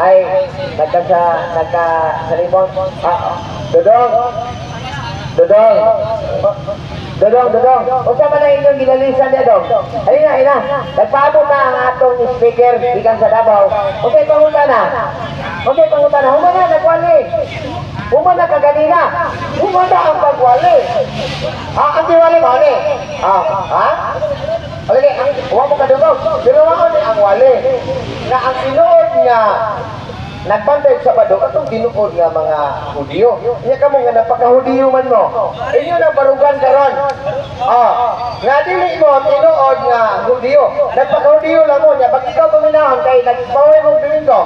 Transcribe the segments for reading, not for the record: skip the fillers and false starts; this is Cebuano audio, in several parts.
Ay, nagka sa, nagka sa limon. Ah, Dodong. Dodong. Oh, Dodong, Dodong. Unsa man ang inyong gilalisan niya, Dong? Ayun na, ayun na. Nagpaabot na ang atong speaker gikan sa Davao. Okay, pangutana. Okay, pangutana. Human na, nagwali. Human na kaganina. Human na ang pagwali. Ah, ang tiwali mo, ni? Ah, ha? Okay, ang wa mo kadungog. Pero mao ni ang wali. Na ang tinuod nga nagbantay sa Sabado atong tinuod nga mga Hudiyo. Nya kamo nga napaka-Hudiyo man mo. Inyo na barugan karon. Ah, nga dili mo tinuod nga Hudiyo. Nagpaka-Hudiyo lang mo nya pag ikaw paminahon kay nagpaway mong Domingo.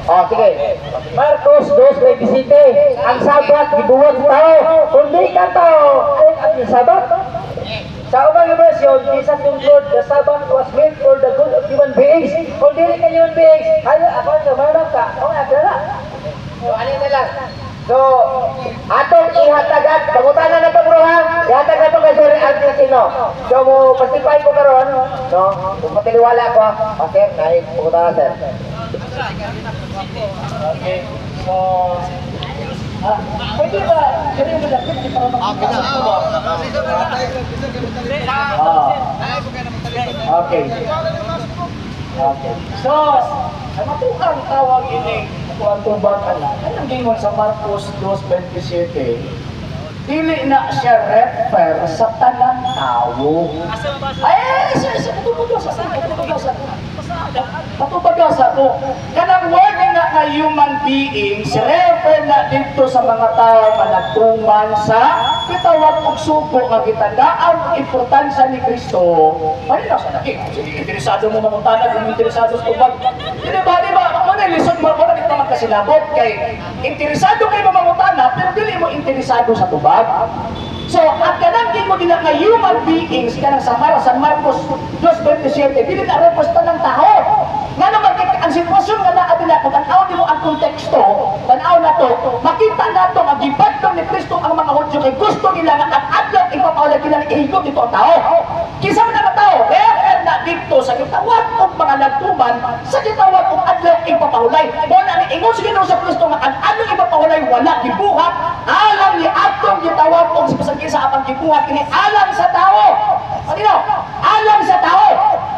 Ah, sige. Marcos 2:27, ang Sabat gibuhat sa tao. Kung di ka tao, ay ang Sabat. Sa ubang version, Jesus conclude the Sabbath was made for the good of human beings. Kung dili ka human beings, hayo ako nga manap ka. Okay, akala. So, ano na lang. So, atong ihatagat, pangutana na to, bro, ha? Ihatag na to kay Sir Argentino. So, mo pasipay ko karon, no? Kung patiliwala ko, ah, sir, naay pangutana, sir. Okay. So, ah, pwede ba, pwede mo lapit para makita sa ba? Ah. Okay. Okay. So, ang matuang tawag ining tubag ana, anong gingon sa Marcos 2:27, dili na siya refer sa tanang tawo. Ay, siya, patubag sa patubag sa patubag sa ko. Kanang word nga nga human beings, refer na dito sa mga tao nga nagtuman sa kitawag og suko nga gitandaan ang importansya ni Kristo. Ano sa lagi? Sige, interesado mo mangutana kung interesado sa tubag. Di ba, di ba? Mo na lisod mo mo na dito magkasilabot kay interesado kay mo mangutana pero dili mo interesado sa tubag. So, at kanang mo nila nga human beings kanang sa San Marcos 2:27, dili na refer sa tanang tao. Nga naman kay ang sitwasyon nga naa nila, kung tan-aw nimo ang konteksto, tan-aw na to, makita nato nga gibadlong ni Kristo ang mga Hudyo kay gusto nila nga ang adlaw ipapawala nila ihigot dito ang tao. Kinsa man ang tao, refer na dito sa gitawag og mga nagtuman sa gitawag og adlaw ipapahulay. Mo na ni ingon sa Ginoo sa Kristo nga ang adlaw ipapahulay wala gibuhat alang ni atong gitawag og sa pasagin sa apang gibuhat kini alang sa tao. Ano? Alang sa tao.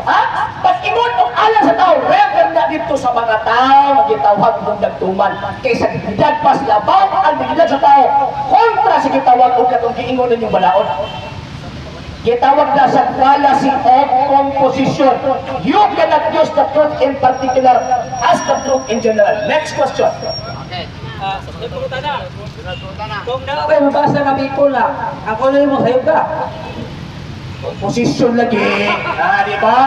Ha? Pag ingon og alang sa tao, refer na dito sa mga tao nga gitawag og nagtuman. Kaysa dignidad pas labaw ang dignidad sa tao kontra sa gitawag og katong giingon ninyong balaod. Gitawag na sa fallacy of composition. You cannot use the truth in particular as the truth in general. Next question. Ah, pangutana. Kung na Okay, mabasa nga people na. Ang kuno mo sayop ka. Composition lagi. Ah, di ba?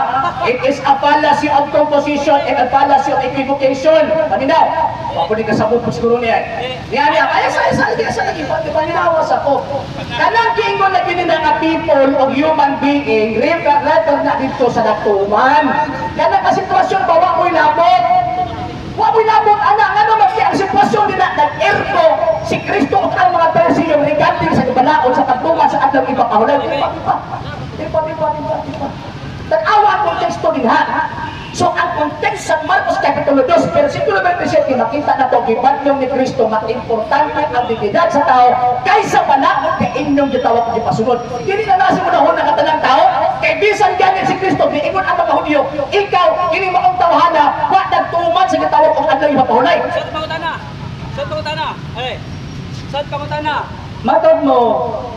It is a fallacy of composition and a fallacy of equivocation. Paminaw. Ako ni kasabot po siguro niya. Niya niya, ay sa sa sa lagi pa di ba ninawas ako. Kanang giingon lagi nila nga people o human being, refer refer na dito sa nagtuman. Kanang ka sitwasyon ba wa mo'y labot? Wa mo'y labot ana nga naman ang sitwasyon nila nag-ergo si Kristo ug ang mga Pariseo regarding sa balaod sa pagtuman sa adlaw ipapahulay. Di ba? Di ba? Di ba? Di ba? Di ba? Di ba? Tanawa ang konteksto din ha. So ang konteksto sa Marcos Kapitulo 2, versikulo 27, makita na to, gibadlong ni Kristo nga importante ang dignidad sa tao kaysa balaod kay inyong gitawag og gipasunod. Dili na nasa mo na katanang tao, kay bisan ganit si Kristo, giingon ang mga Hudyo, ikaw, kini maong tawhana, wa nagtuman sa gitawag og adlaw ipapahulay. Sa pangutana. Sa pangutana. Ay. Sa pangutana. Matod mo,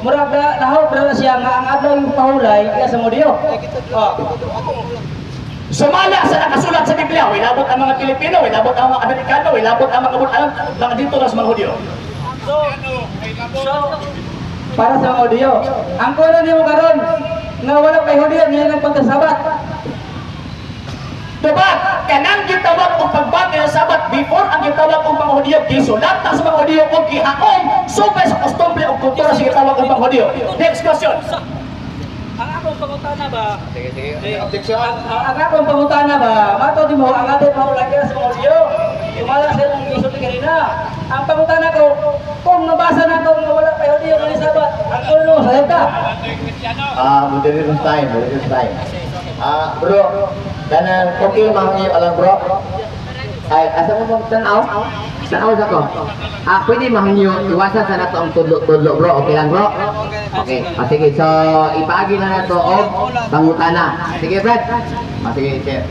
murag na nahawag na siya nga ang adlaw yung pahulay kaya sa Hudyo. Oh. Sumala sa nakasulat sa Biblia, way labot ang mga Pilipino, way labot ang mga Amerikano, way labot ang mga dito na sa mga Hudyo. So, Para sa mga Hudyo. Ang kuno nimo karon nga wala kay Hudyo niya ng pagkasabat. Diba? Kanang gitawag og pagbati sa Sabat before ang gitawag og mga Hudyo, gisulat na sa mga Hudyo og gihaom subay sa kostumbre og kultura sa gitawag og mga Hudyo. Next question. Ang akong pangutana ba? Sige, sige. Eh, Objection. Ang akong pangutana ba, matod mo ang adlaw pahulay kaya sa mga Hudyo. Sumala sa imong gisulti kanina. Ang pangutana ko, kung nabasa na ko nga wala kay Hudyo kani Sabat, ang kuno mo sayop ka. Ah, moderators time, moderators time. Ah, bro, kanang okay man iyo alang, bro. Ay, asa mo bang tanaw? Tanaw sa ko. Ah, pwede mahangyo, iwasan sa nato ang tudlo-tudlo, bro. Okay lang, bro? Okay. Ah, sige, so ipaagi na nato og pangutana. Sige, Brad. Ah, sige, sir.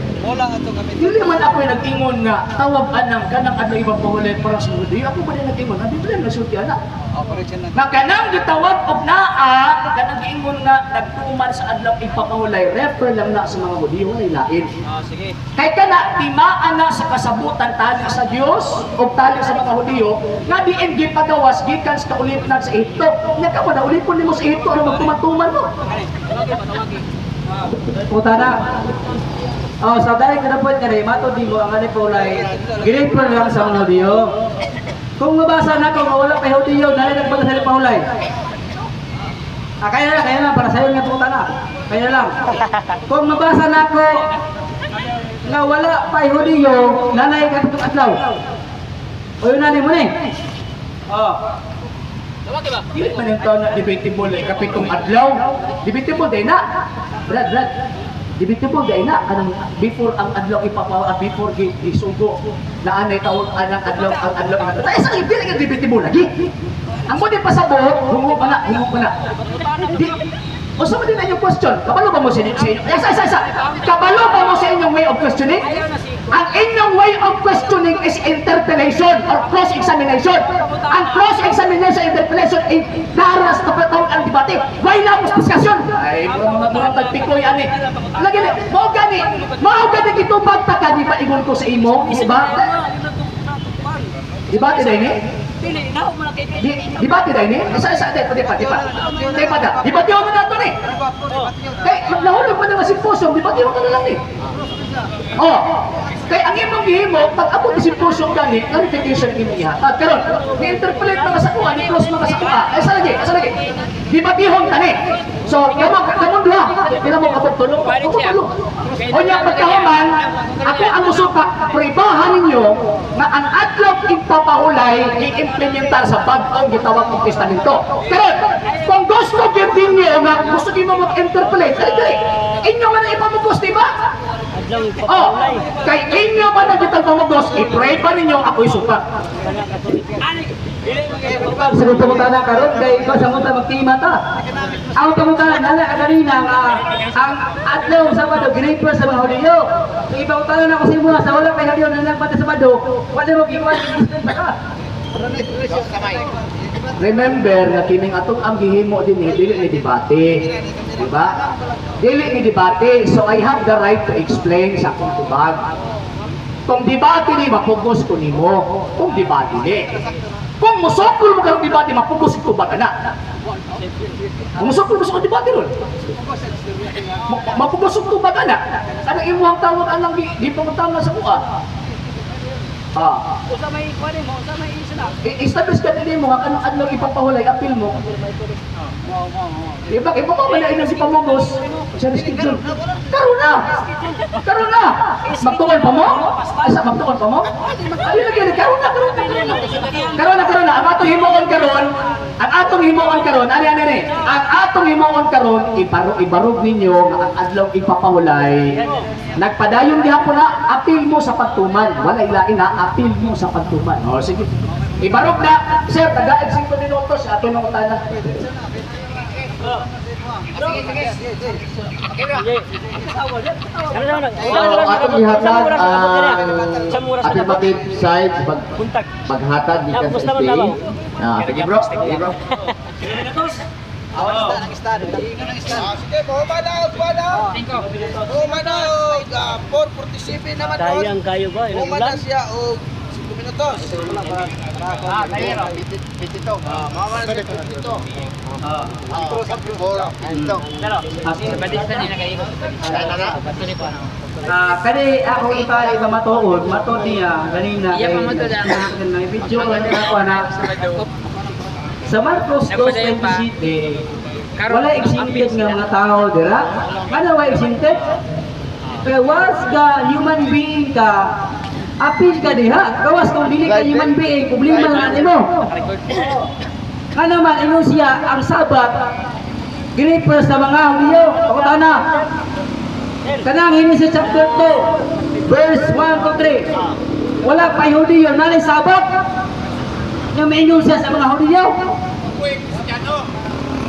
Dili man ako yung nag-ingon nga tawag anang kanang adlaw ipapahulay para sa Hudiyo. Ako ba din nag-ingon? Ang Biblia nagsulti ana. Nga kanang gitawag og naa, kanang giingon nga nagtuman sa adlaw ipapahulay, refer lang na sa mga Hudiyo, walay lain. Oh, sige. Kay kana timaan na sa kasabutan tali sa Dios o tali sa mga Hudiyo nga diin gipagawas gikan sa kaulipnan sa Ehipto. Nya ka mo na ulipon nimo sa Ehipto, ano magtuman-tuman mo? Tawagi pa, tawagi. Puta na. Oh, sa dahil ka na point kani, matod mo ang ani Paulay, grateful lang sa mga Hudiyo. Kung mabasa na ko nga wala pa Hudiyo, dali nagbasa sa Paulay. Ah, kaya na, para sa'yo nga puta na. Kaya lang. Kung mabasa na ko nga wala pa Hudiyo, nanay ka itong adlaw. O yun na mo ni. Oh. Tawagi ba? Dili man yung taon na debatable eh, kapitong adlaw. Debatable day na. Brad, Brad. Debatable day na kanang before ang adlaw ipapawa, before gi gisugo na anay tawag anang adlaw ang adlaw ang adlaw. Sa dili nga debatable lagi. Ang mo di pasabot, hungo pa na, hungo pa na. Di, o sa din ang inyong question? Kabalo ba mo sa inyo? Isa, isa, isa. Kabalo ba mo sa inyong way of questioning? Ang inyong way of questioning is interpellation or cross-examination. Ang cross-examination, interpellation ay daras na patawag ang debate. Why na mo discussion? Ay, mga mga tagpikoy ani. Lagi ni, mao gani, mao gani gitubag ta ka di ba ingon ko sa imo, di ba? Debate dai ni? Dili, naho mo na kay Di, debate dai ni? Isa isa, di pa, di pa, di pa. Di pa da. Debate na nato ni. Kay nahulog pa na nga symposium, debate ka na lang ni. Oh, kay ang imong gihimo pag abot ni symposium gani, clarification imong ihatag. Karon, ni-interpolate mga sa kuha, ni cross mga sa kuha. Ay sa lagi, sa lagi. Debatihon tani. So, kamo kamo duha, pila mo kapag tulong, kamo tulong. Unya pagkahuman, ako ang musuka, pribahan ninyo nga ang adlaw ipapahulay i-implementar sa bag-ong gitawag og testamento. Karon, kung gusto gyud ninyo nga gusto gyud mo mag-interpolate, dali dali. Inyo man ang ipamugos, di ba? Oh, kay inyo man ang gitang pamugos, i-pray pa ninyo ako'y suka. Sa kung pangutana karon kay ikaw sa munta magtima ta. Ang pangutana nala ka kanina nga ang adlaw sa Sabado grateful sa mga Hudiyo. So ipangutana na ko sa imo sa wala kay Hudiyo na nagpati sa Sabado, wala mo giwan ka. Remember nga kining atong ang gihimo din eh, dili ni debate. Di ba? Dili ni debate. So I have the right to explain sa akong tubag. Kung debate ni mapugos ko nimo. Kung debate ni. Kung musokol mo karong debate, mapugos ko tubag na. Kung musokol mo sa debate ron. Mapugos og tubag na. Kanang imuhang tawag anang di pangutana sa kuha. Ah. Usa may kuan mo, usa may isa na. I-establish ka din mo nga kanang adlaw ipapahulay apil mo. Iba kay mo man na si pamugos sa schedule. Karon na. Karon na. Magtuon pa mo? Asa magtuon pa mo? Ayun lagi karon na, karon na, karon na. Karon na, karon na. Ang atong himuon karon, ang atong himuon karon, ani ani ani. Ang atong himuon karon ibaro ibarog ninyo nga ang adlaw ipapahulay. Nagpadayon gihapon na apil mo sa pagtuman. Walay lain na apil mo sa pagtuman. Oh, sige. Ibarog na, sir, taga 5 minutos ato nang utana. So, atong ihatag ang affirmative side pag paghatag gikan sa SPA. Ah, sige bro, sige bro. Sige, bumanaw, bumanaw. Bumanaw, 4:47 naman doon. Sayang kayo ba? Bumanaw siya og 5 minutos. Ah, tayo. 22. Ah, mama na 22. Ah, 4:52. Ah, kani ako ipali ba matuod, matuod niya ganina kay na video ko na ako na sa Marcos 2:27 wala exempted nga mga tao dira. Ano wa exempted? Kay was ka human being ka, apil ka diha. Gawas kung dili ka human being, problema na nimo. Kana man ingon siya ang Sabat grateful sa mga Hudiyo. Pangutana. Kanang Genesis chapter 2, verse 1 to 3. Wala pa Hudiyo na Sabat. Nga maingon siya sa mga Hudiyo.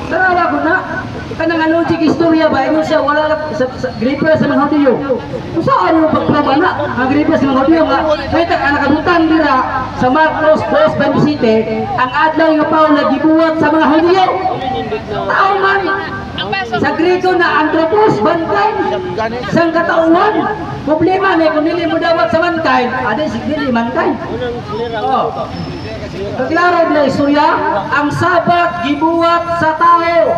Tanawa ko na. Kanang logic istorya ba ingon siya wala na sa gripo sa mga Hudiyo. Kung saan mo pagproba na ang gripo sa mga Hudiyo nga kahit ang nakabutang dira sa Marcos 2:27 ang adlaw nga Paulo gibuhat sa mga Hudiyo. Tao man sa Grego na anthropos, mankind, sang katauhan. Problema na kung dili mo dawat sa mankind, adi si dili mankind. Oh. Klaro na istorya, ang Sabat gibuhat sa tao.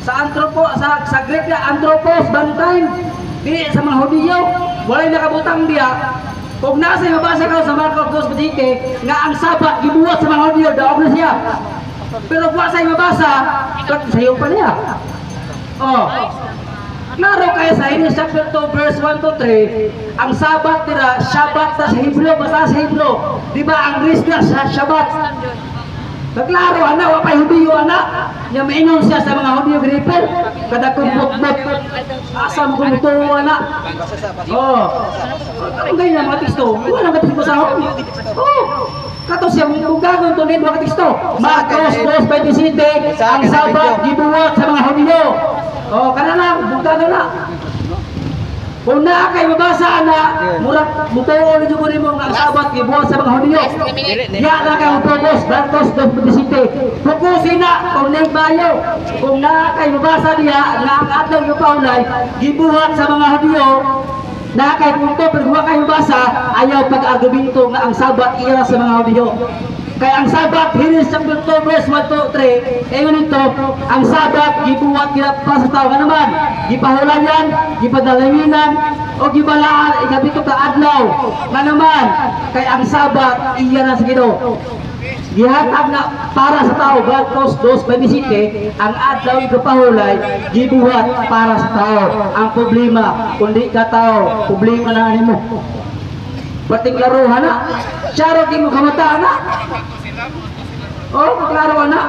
Sa anthropo sa Greek na anthropos, mankind, dili sa mga Hudiyo, walay nakabutang diya. Kung nasa mabasa ka sa Marcos 2:27 nga ang Sabat gibuhat sa mga Hudiyo, daog na siya. Pero kung sa mabasa, sayo pa niya. Oh. Klaro kaya sa Hebrews chapter 2 verse 1 to 3, ang Sabat nila, Shabbat na sa Hebreo, basta sa Hebreo. Di ba ang rest na sa Shabbat? Klaro, ana, wa pa'y Hudiyo, ana. Nya maingon siya sa mga Hudiyo gripper. Kada kumpot-bot, asa mo kumutuo, ana. Oh. Ang ganyan mga teksto, wala ka teksto sa Oh. Kato siya mong bugagon to mga teksto. Marcos 2:27, ang Sabat gibuhat sa mga Hudiyo. Oh, kana lang, bugagon na. Kung naa kay mabasa ana, murag mutuo ni jud nimo nga ang Sabat gibuhat sa mga Hudiyo. Diya na kay mo-focus, Marcos 2:27. Fokusin na kung ning bayo. Kung naa kay mabasa diya nga ang adlaw nga paulay gibuhat sa mga Hudiyo, na kay punto pero wa kay mabasa, ayaw pag-argumento nga ang Sabat iya sa mga Hudiyo. Kay ang Sabat, Hebrews chapter 2 verse 1 to 3, ingon nito, ang Sabat gibuhat kila para sa tao nga naman, gipahulayan, gipadalawinan, o gibalaan ikapito ka adlaw. Nga naman, kay ang Sabat iya na sa Ginoo. Gihatag na para sa tao, Marcos 2:27, ang adlaw ikapahulay, gibuhat para sa tao. Ang problema, kundi ka tao, problema na nimo. Pating laro na. Charot di mo kamata na. Oh, klaro na.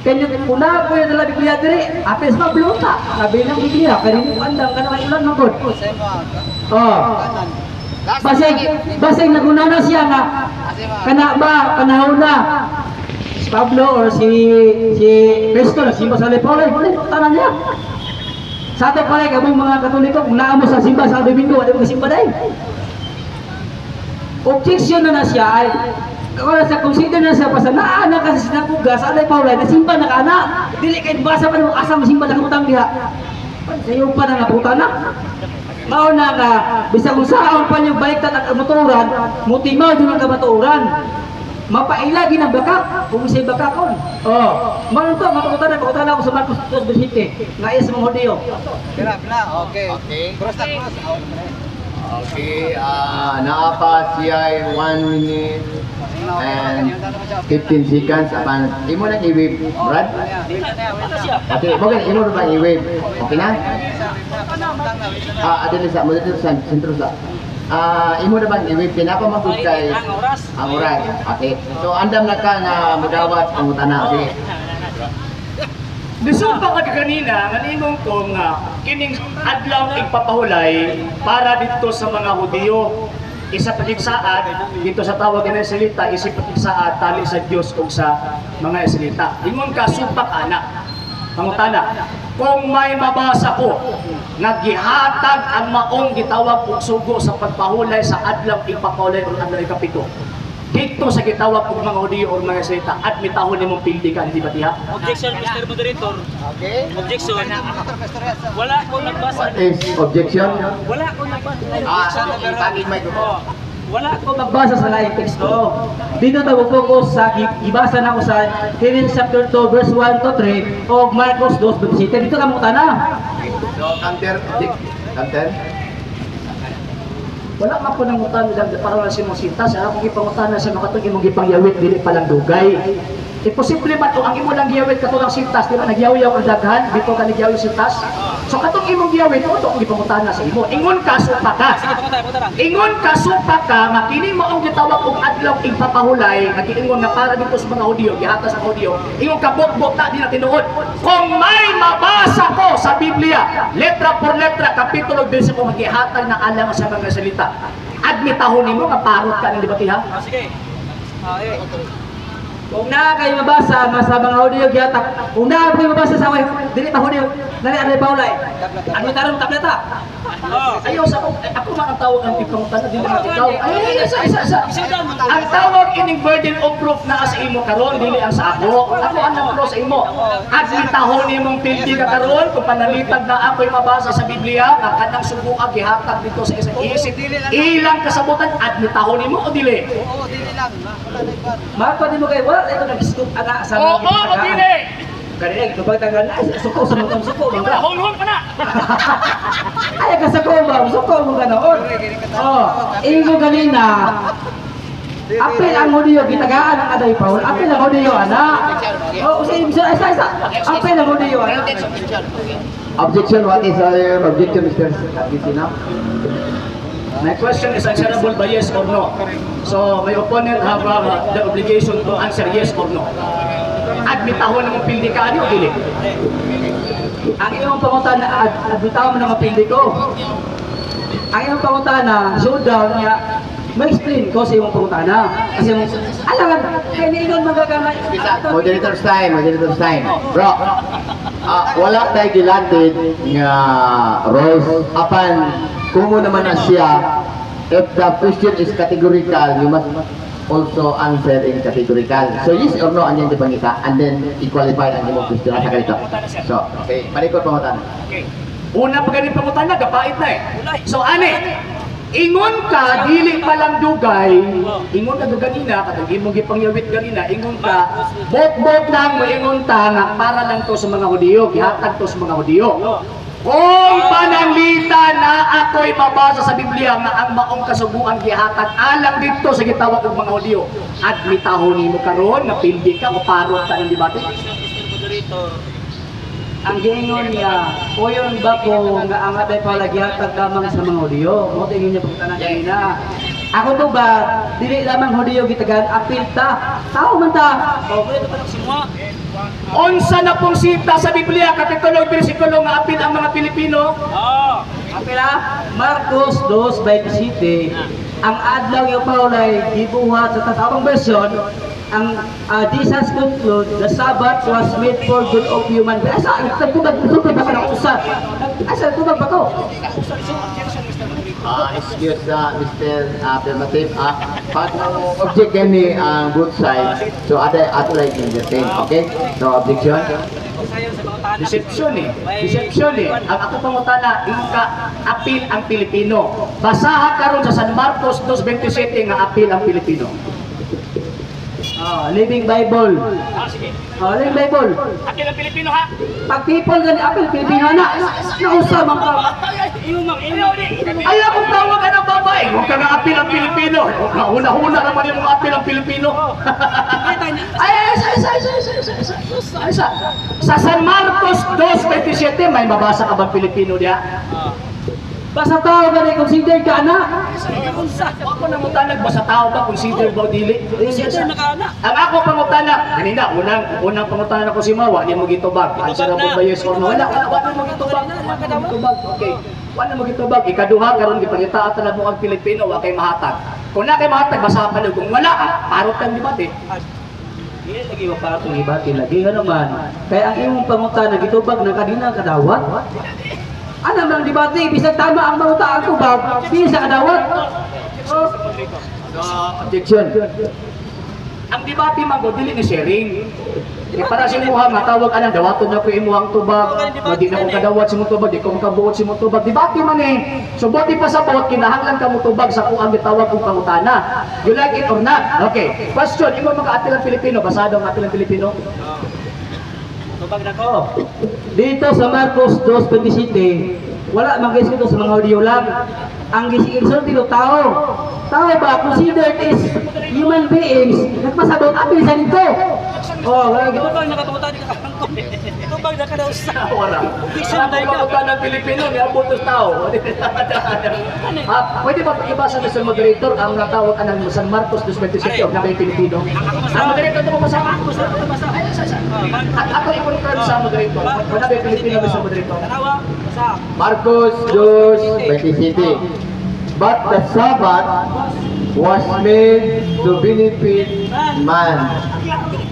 Kanya kuna ko yung dala Biblia diri, apes mabluta. Labi ng Biblia, kaya mo andang kana may ulan magod. Oh. Basig, basig naguna na siya nga kana ba panahon na si Pablo or si si Cristo nagsimba sa Lepole, tanan niya. Sa ato pala kamong mga Katoliko, kung naa mo sa simba sa Domingo, wala mo kasimba dahil. Objection na na siya ay wala sa consider na siya basta naa na kasi sinagoga sa Alay Paulay nasimba na ka na dili kay basa pa nimo asa mo simba na kabutang diha sayo pa na naputa na mao na nga bisag unsaon pa niyong baliktad ang kamatuoran, mutimaw jud ang kamatuoran, mapaila gid ang bakak kung siya bakakon. Oh, mao to nga pangutana ako sa Marcos 2:7 nga iya sa mga Hudiyo. Pila, pila. Okay. Okay. Cross na cross. Out na. Okay, naa pa siya 1 minute and 15 seconds apan imo nang i-wave, Brad? Okay, mo gani imo ba i-wave? Okay na? Ah, adili sa mo dito sa sentro sa. Ah, imo na bang i-wave pinapa man pud kay Ang oras. Ang oras. Okay. So andam na ka nga mudawat pangutana. Sige. Lisod pa ka kanina, nga ningon ko nga kining adlaw igpapahulay para dito sa mga Hudiyo. Isa patigsaad dito sa tawag ng Israelita, isa patigsaad tali sa Dios ug sa mga Israelita. Ingon ka supak ana. Pangutana, kung may mabasa ko nga gihatag ang maong gitawag og sugo sa pagpahulay sa adlaw igpapahulay o adlaw ikapito, dito sa gitawag og mga Hudiyo or mga Israelita, admitahon nimong pildi ka, hindi ba diha? Objection, Mr. Moderator. Okay. Objection. Wala ko nagbasa. What is objection? Wala ko nagbasa. Ah, ipagin microphone. Wala ko magbasa sa laing teksto. Dito tayo focus sa ibasa na ko sa Hebrews chapter 2 verse 1 to 3 o Marcos 2:27. Dito ka mutana. So counter object counter. Wala man ko nang utana lang para wala si mong sintas. Akong gipangutana sa mga katong imong gipangyawit dili pa lang dugay. Imposible man to ang imo lang giyawit katong sintas, di ba nagyaw-yaw ang daghan before ka nagyaw sintas. So katong imong giyawit mo to akong gipangutana sa imo. Ingon ka supa ka. Sige, pangutana, pangutana. Ingon ka supa ka nga kini maong gitawag og adlaw igpapahulay nga giingon nga para dito sa mga Hudiyo, gihatag sa Hudiyo. Ingon ka bot-bot na di na tinuod. Kung may mabasa ko sa Biblia, letra por letra, kapitulo bersikulo nga gihatag na alang sa mga salita. Admitahon nimo nga parot ka ng debate, ha? Ah, sige. Ah, eh. Kung naa kayo mabasa nga sa mga Hudiyo gihatag, kung naa kayo mabasa sa mga dili pa Hudiyo, dali aray paulay. Ano tarong tableta? Oh. Ayaw sa ako, eh, ako man ang tawag ang ipangutana, dili man ikaw. Ay, ay, isa, isa, isa. Ang tawag ining burden of proof naa sa imo karon, dili ang sa ako. Ako ang nag sa imo. Admitahon nimong pildi ka karon kung panalitag na ako'y mabasa sa Biblia nga kanang subuka gihatag dito sa isang isip. Ilang kasabutan, admitahon nimo o dili? Oo, dili lang. Wala na iba. Mako di mo kay wala ito nag-scoop ana sa Oo, mga o dili. Kanina gitubag tangan na suko sa mga suko Di mga. ba hulhul pa na. Ay ka sa ba, suko mo ganoon. Oh, ingo ganina. Apil ang Hudiyo gitagaan ang aday Paul. Apil ang Hudiyo ana. Oh, usa isa isa isa. Apil ang Hudiyo ana. Objection, what is your objection, Mr. Gisina? My question is answerable by yes or no. So, my opponent have the obligation to answer yes or no. Admitahon mo pildi ka ani o dili? Ang imong pangutana adbitaw mo na mapili ko. Ang imong pangutana, showdown niya, ma-explain ko sa imong pangutana. Kasi imong, alam, kay niingon mga gamay. Moderator's time, moderator's time. Bro, wala tayo gilanded nga Rose. Apan, kumo naman na siya, if the question is categorical, you must also answer in categorical. So yes or no, anyan di pangita, and then i-qualify ang imong question. Asa ka dito. So, okay, palikot pangutana. Okay. Una pa ganin pangutana, gapait na eh. So, ani, ingon ka, dili pa lang dugay, ingon ka ganina, katong imong gipangyawit ganina, ingon ka, bot-bot lang mo ingon ta nga para lang to sa mga Hudiyo, gihatag to sa mga Hudiyo. Kung pananglita na ako'y mabasa sa Biblia nga ang maong kasuguan gihatag alang dito sa gitawag og mga Hudiyo, admitahon nimo karon nga pildi ka o parot ka ng debate. Ang giingon niya, uyon ba ko nga ang aday pala gihatag lamang sa mga Hudiyo? Mo tingin niya pangutana kanina. Ako to ba, dili lamang Hudiyo gitagan, apil ta. Tao man ta. Oh, pwede pa nagsimua. Unsa na pong sita sa Biblia, kapitulo, bersikulo nga apil ang mga Pilipino? Oh. Apil ha? Marcos 2:27, ang adlaw yung paulay gibuhat sa tatawang version, ang Jesus conclude, the Sabbath was made for good of human beings. Asa, nagtubag, nagtubag ba ka ng usa? Asa, nagtubag ba ko? Excuse Mr. Affirmative. Pag object gani ang both sides, so ada ato like in the same, okay? So objection. Sayon sa pangutana. Deception eh. Deception eh. Ang ako pangutana, ingon ka, apil ang Pilipino. Basaha karon sa San Marcos 2:27 nga apil ang Pilipino. Oh, Living Bible. Ah, sige. Oh, Living Bible. Apil ang Pilipino ha. Pag people gani apil Pilipino na. Nausa man ka. Imo mang imo. Ay, akong tawag ka ng babae. Huwag ka nga apil ang Pilipino. Huna-huna naman yung mga apil ang Pilipino. Ay, ay, ay, ay, ay, ay, ay, ay, ay, ay, sa San Marcos 2:27, may mabasa ka bang Pilipino diya? Basta tao gani consider ka na. Unsa? Ako nang mutanag ba sa tao ba consider ba o dili? Consider na ka na. Ang ako pangutana, kanina unang unang pangutana ko si Mawa, ni mo gitubag. Answer na po ba yes or no? Wala, wala, wala mo gitubag. Wala mo gitubag. Okay. Wala mo gitubag. Ikaduha karon gipangita na mo ang Pilipino wa kay mahatag. Kung na kay mahatag basa pa kung wala, parot kang debate. Dili lagi wa para tong ibati lagi ngano man. Kaya ang imong pangutana gitubag ng kanina kadawat. Ana man ang debate bisag tama ang manguta ang tubag, dili sa kadawat. So objection. Ang debate man ko dili ni sharing. Kaya para sa imuha matawag anang dawaton na ko imuhang tubag, nga di na ko kadawat sa imong tubag, di ko makabuot sa imong tubag. Debate man eh. So buti pa sa buot kinahanglan ka mo tubag sa kuang gitawag kong pangutana. You like it or not? Okay. Question, imo mga apil ang Pilipino, basado ang apil ang Pilipino. Tubag na ko. Dito sa Marcos 2:27, wala man guys dito sa mga audio lang. Ang gisulti dito tao. Tao ba considered is human beings nagpasabot apil sa nito. Oh, wala Tubag na ka di ka kangkong. Tubag na ka daw sa. Wala. Objection Ang tayo ka. pangutana ng Pilipino, niabot sa tao. Ah, pwede ba ibasa Mr. Moderator ang natawag anang San Marcos 2:27 og na may Pilipino? Ang moderator ito mo basa? Basta basta. Ay, sa. At ako i-confirm sa moderator. Wala ba Pilipino Mr. Moderator? Tanawa, basta. Marcos 2:27. But the Sabbath was made to benefit man,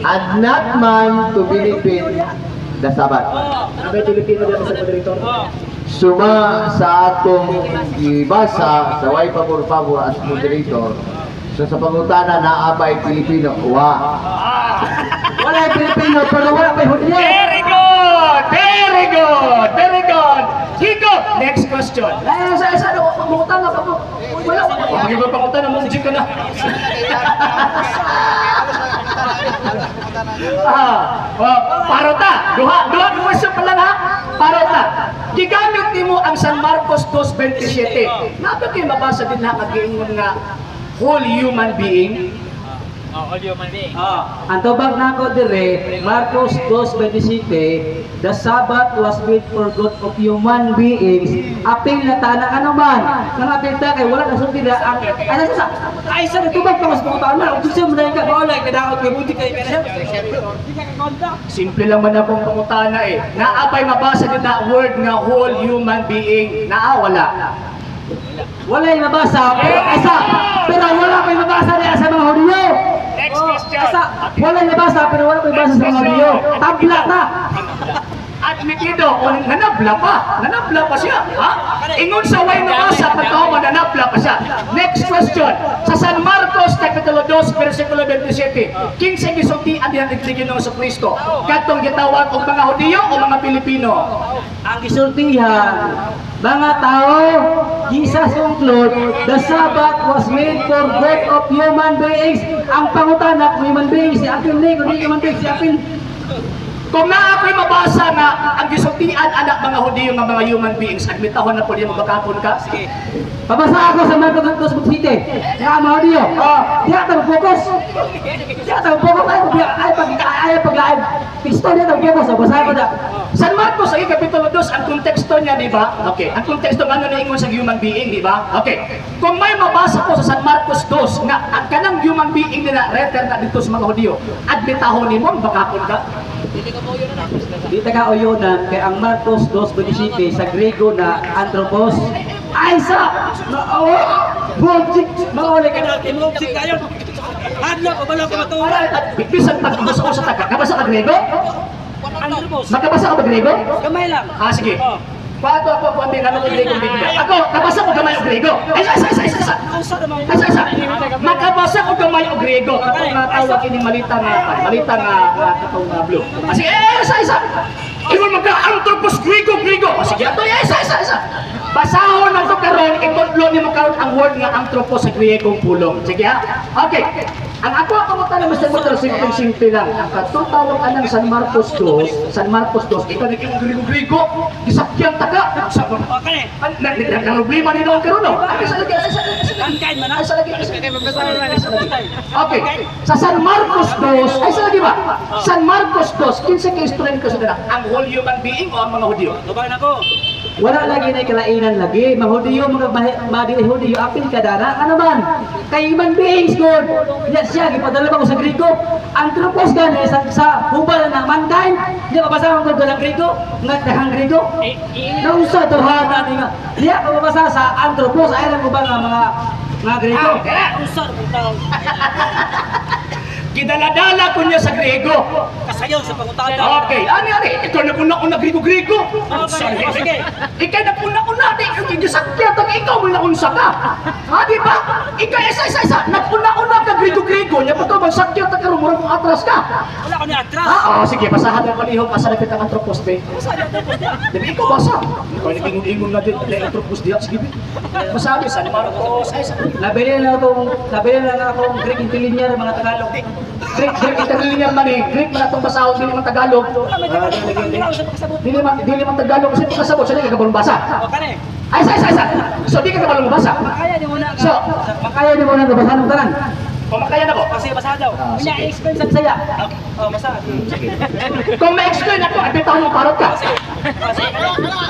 and not man to benefit the Sabbath. May Pilipino dito sa moderator. Suma sa atong gibasa sa way pabor-pabor as moderator, so sa pangutana naa bay Pilipino, wa. Wala Pilipino pero wala pa Hudyo. Very good! Very good! Very good! Kiko, next question. Ay, sa ano, pangutana pa po. Wala. Pag iba pangutana, mong ka na. Ah, oh, parota. Duha, duha question pa lang ha. Parota. Gigamit nimo ang San Marcos 2:27. Naa ba kay mabasa din na kagiingon nga whole human being? Oh, all human being. Ang tubag nako dire, Marcos 2:27, the Sabbath was made for good of human beings. Apil na tana ano man. Nang apil ta kay wala nasulti na ang ano sa ay sa tubag pa mas pangutana. Kung sa mo ka wala kay daot kay buti kay. Simple lang man akong pangutana eh. Naa bay mabasa din na word nga whole human being? Naa wala? Wala yung mabasa, pero asa, pero wala pa yung mabasa niya sa mga Hudyo. Next question. Asa, wala yung mabasa, pero wala pa yung mabasa sa mga Hudyo. Tabla na. Admitido, o nanabla pa. Nanabla pa siya. Ha? Ingon sa way nabasa, pagkahuman, nanabla pa siya. Next question. Sa San Marcos, Kapitulo 2, versikulo 27, kinsa gisultian diha ni Ginoong Kristo? Kadtong gitawag og mga Hudiyo o mga Pilipino? Ang gisultihan, mga tao, Jesus conclude, the Sabbath was made for good of human beings. Ang pangutana, kung human beings, si apil ni, kung di human beings, si apil. Kung naa ko'y mabasa nga ang gisultian anak mga Hudiyo nga mga human beings, admitahon na po niya mabakapon ka. Sige. Pabasa ako sa Marcos 2:27. Nga mga Hudyo. Diya ta focus. Diya ta focus ay pag live. Pisto diya ta focus. Basa ko da. San Marcos ay Kapitulo 2, ang konteksto niya, di ba? Okay, ang konteksto nga niingon sa human being, di ba? Okay. Kung may mabasa ko sa San Marcos 2 nga ang kanang human being nila refer na dito sa mga Hudiyo, admitahon nimo bakapon ka. Di ta ka uyunan kay ang Marcos 2:27 sa Grego na anthropos ay sa Bumsik, mauli ka na. Timog kayo. Hadlok, kabalo ka matuwa. At bisan pag basa sa taga, kabasa ka Grego? Anthropos. Makabasa ka ba Grego? Gamay lang. Ah, sige. Pato ako kung ano ko Grego bigla. Ako, kabasa ko gamay og Grego. Ay, isa, isa, isa, isa. Usa naman. Ay, isa, isa. Makabasa ko gamay og Grego. Katong nga tawag ini malita nga malita nga katong blue. Ah, sige, eh, isa, isa. Ingon magka anthropos Grego, Grego. Ah, sige, ato, eh, isa, isa, isa. Basahon na to karon, itudlo nimo karon ang word nga anthropos sa Griegong pulong. Sige ha. Okay. Ang ako ang pangutana Mr. Motor, simple-simple lang. Ang katong tawag anang San Marcos 2, San Marcos 2, ikaw naging Grego-Grego, gisakyan ta ka. Sa Okay. na problema ni noon karon no. Ay, sa lagi, ay, sa lagi, sa lagi. Mankind man. Ay, sa lagi, ay, sa lagi. Okay. Sa San Marcos 2, ay sa lagi ba? San Marcos 2, kinsa kay istorya ko sa dala? Ang whole human being o ang mga Hudyo? Tubag na ko. Wala lagi na kalainan lagi. Mahudiyo, mga madili Hudiyo, apil ka dana. Ano man? Kay human beings good. Ya siya, gipadala ba ko sa Grego? Anthropos gani sa hubal ng mankind. Di ba mabasa ko ng Grego? Nga dahang Grego? Nausa to ha na ni nga. Diya ka mabasa sa anthropos ay lang ba nga mga mga Grego? Usa na tao. Gidaladala ko niya sa Grego. Kasayon sa pangutana. Okay, ani ani, ikaw na kuna una Grego-Grego. Okay, sige. Ikaw na kuna una di gisakyan tag ikaw mo naunsa ka. Ha, di ba? Ikaw isa isa isa, naguna-una ka Grego-Grego nya pagka magsakyan ta karon murag mong atras ka. Wala ko ni atras. Ah, oh, sige, basahan mo palihog asa na ang anthropos be. Usa na anthropos niya. Di ba ikaw basa? Ikaw nag-ingon-ingon na din, na anthropos diya sige. Masabi sa Marcos ay sa Nabili na akong Greek interlinear mga Tagalog. Greek Greek interlinear man eh. Greek man atong basahon dili man Tagalog. Wala may Tagalog. Wala sa pagkasabot. Dili man Tagalog kasi pagkasabot sa ka kabalo basa. Okay. Ay, isa, isa, isa. So, di ka kabalo basa. Makaya ni muna ka. So, Makaya ni mo nang basahan ng tanan. Pumakaya na ko. Kasi basa daw. Sige. Unya explain sa Saya. Okay. Oh, basa. Kung ma-explain ako, at bitaw mo parot ka.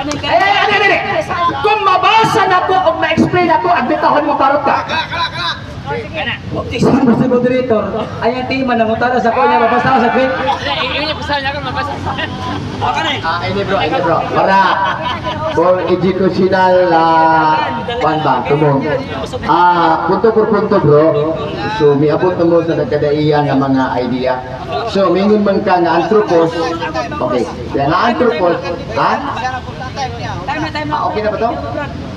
Anong Eh, ano, ano, ano. Kung mabasa na ko o ma-explain ako, at bitahon mo parot ka. Objection, Mr. Moderator. Ay, ang tema na mutara sa kunya, mabasa ko sa Greek. Ah, ini bro, ini bro. Para for educational kwan ba, tumong. Ah, punto por punto, bro. So miabot na mo sa nagkadaiya nga mga idea. So mingon man ka nga anthropos. Okay. Kaya nga anthropos, ha? Ah, okay na ba to?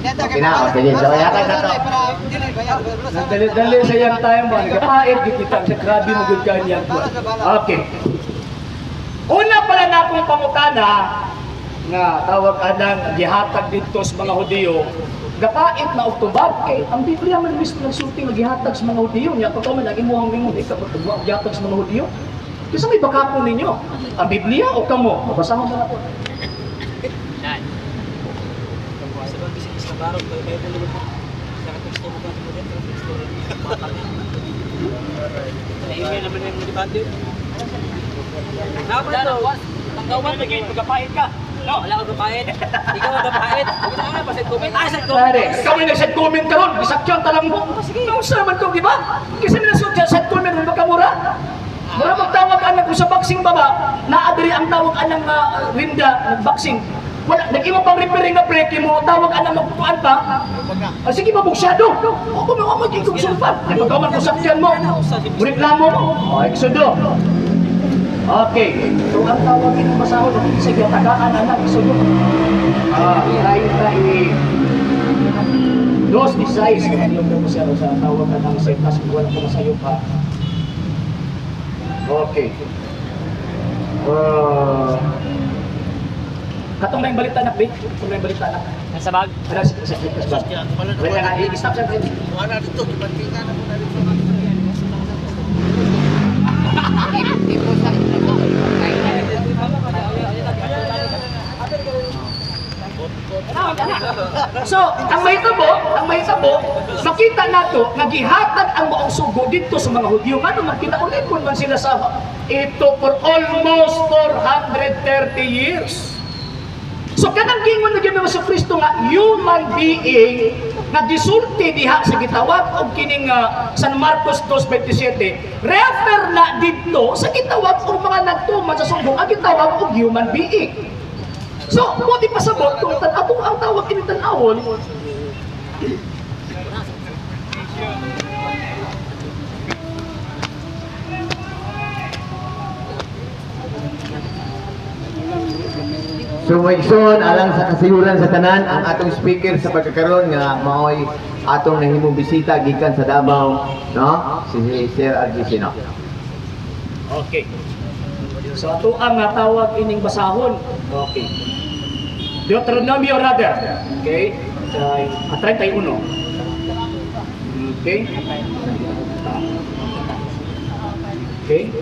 Okay na, okay. So yata na to. Dali-dali sa iyang time ba? Nagapait, gikita sa grabe mo gud kanya. Okay. Una pala na akong pangutana nga tawag anang gihatag didto sa mga Hudiyo, gapait na og tubag kay ang Biblia man mismo nagsulti nga gihatag sa mga Hudiyo nya totoo man ang imuhang mingon ikaw ba gihatag sa mga Hudiyo? Kinsa may bakapon ninyo? Ang Biblia o kamo? Mabasahon na ako. Magapait ka. No, wala kang gapait. Ikaw ang gapait. Huwag na nga, basta comment. Ah, sa comment. Pare, ikaw ay nag-sad comment karon, gisakyan talang mo. Nung sa man ko, di ba? Kasi may nasuot sad comment mo makamura. Mura magtawag anak ko sa boxing baba, naadiri ang tawag anang rinda nag-boxing. Wala, nag-imo pang referee nga break mo, tawag anang magpuan pa. Ah, sige, mabuksado. Ako mo ako magiging sulfan. Ay pagkaman ko sakyan mo. Reklamo mo. Oh, exodo. Okay. So ang tawag ini basahon sa gatagaan anak exodo. Ah, 30 i dos ni size kung ano mo siya sa tawag ka ng setas kung wala ko masayo pa. Okay. Katong na yung balita anak, babe. Katong na yung balita anak. Nasa bag. Ano, sa bag. Wala na, i-stop siya. Wala dito, gibantingan ako na dito. So, ang mahitabo, makita nato nga gihatag ang maong sugo dito sa mga Hudyo. Ngano makita ulit man sila sa ito for almost 430 years. So kanang gingon na gyud sa Kristo nga human being nga gisulti diha sa gitawag og kining San Marcos 2:27, refer na didto sa gitawag og mga nagtuman sa sugo ang gitawag og human being. So, mo di pasabot kung tan atong ang tawag kini tan-awon. So maigsoon alang sa kasiguran sa tanan ang atong speaker sa pagkakaron nga maoy atong nahimong bisita gikan sa Davao, no? Si Sir RG Sino. Okay. So ato ang nga tawag ining basahon. Okay. Deuteronomio rather. Okay. 31. Okay. Okay.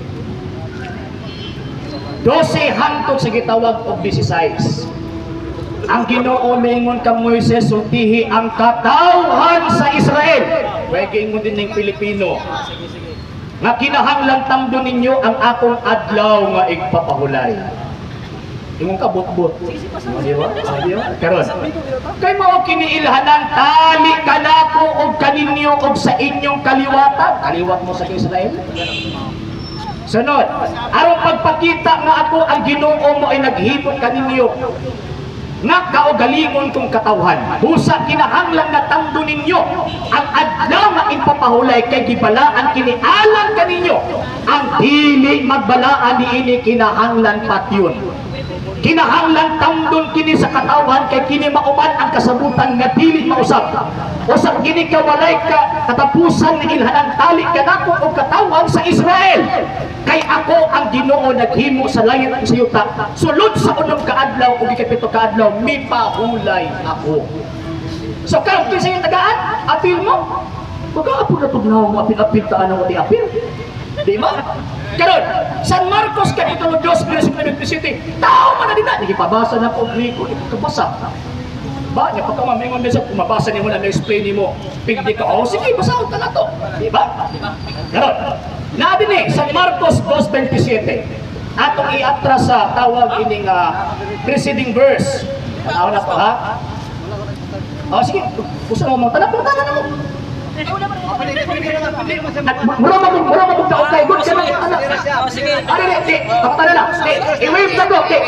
12 hangtod sa gitawag og 16. Ang Ginoo mingon kang Moises, sultihi ang katawhan sa Israel. Way giingon din ning Pilipino. Nga kinahanglan tamdo ninyo ang akong adlaw nga igpapahulay. Ingon ka bot-bot. Di ba? Di ba? Karon. Kay mao kiniilhanan tali kanako og kaninyo og sa inyong kaliwatan. Kaliwat mo sa Israel. Sunod, aron pagpakita nga ako ang Ginoo mo ay naghimo kaninyo nga kaugalingon kong katawhan. Busa kinahanglan nga tamdo ninyo ang adlaw nga ipapahulay kay gibalaan kini alang kaninyo. Ang dili magbalaan niini kinahanglan patyon. Kinahanglan tamdon kini sa katawhan kay kini mauman ang kasabutan nga dili mausab. Usab kini ka walay ka katapusan ni ilhanang tali kanako og katawhan sa Israel. Kay ako ang Ginoo naghimo sa langit ug sa yuta. Sulod sa unom ka adlaw ug ikapito ka adlaw mipahulay ako. So karon kinsa yung tagaan? Apil mo. Baga apo na tugnaw mo apil-apil ta anong di apil. Di ba? Karon, San Marcos Kapitulo 2 versikulo 27. Tao man na din na gipabasa na po Griko, ipabasa. Ba, nya pagka mamingon din sa kumabasa nimo na ma-explain nimo. Pigdi ka, oh sige, basahon ta na to. Di ba? Karon, na din eh, San Marcos 2:27. Atong iatras sa tawag ining preceding verse. Tanaw na to, ha? Oh, sige, gusto mo mo tanap, tanap na mo. Mura mo ka okay good ka na anak. Oh, sige. Ari di, di, pangutana na. Di, i-wave na ko, di.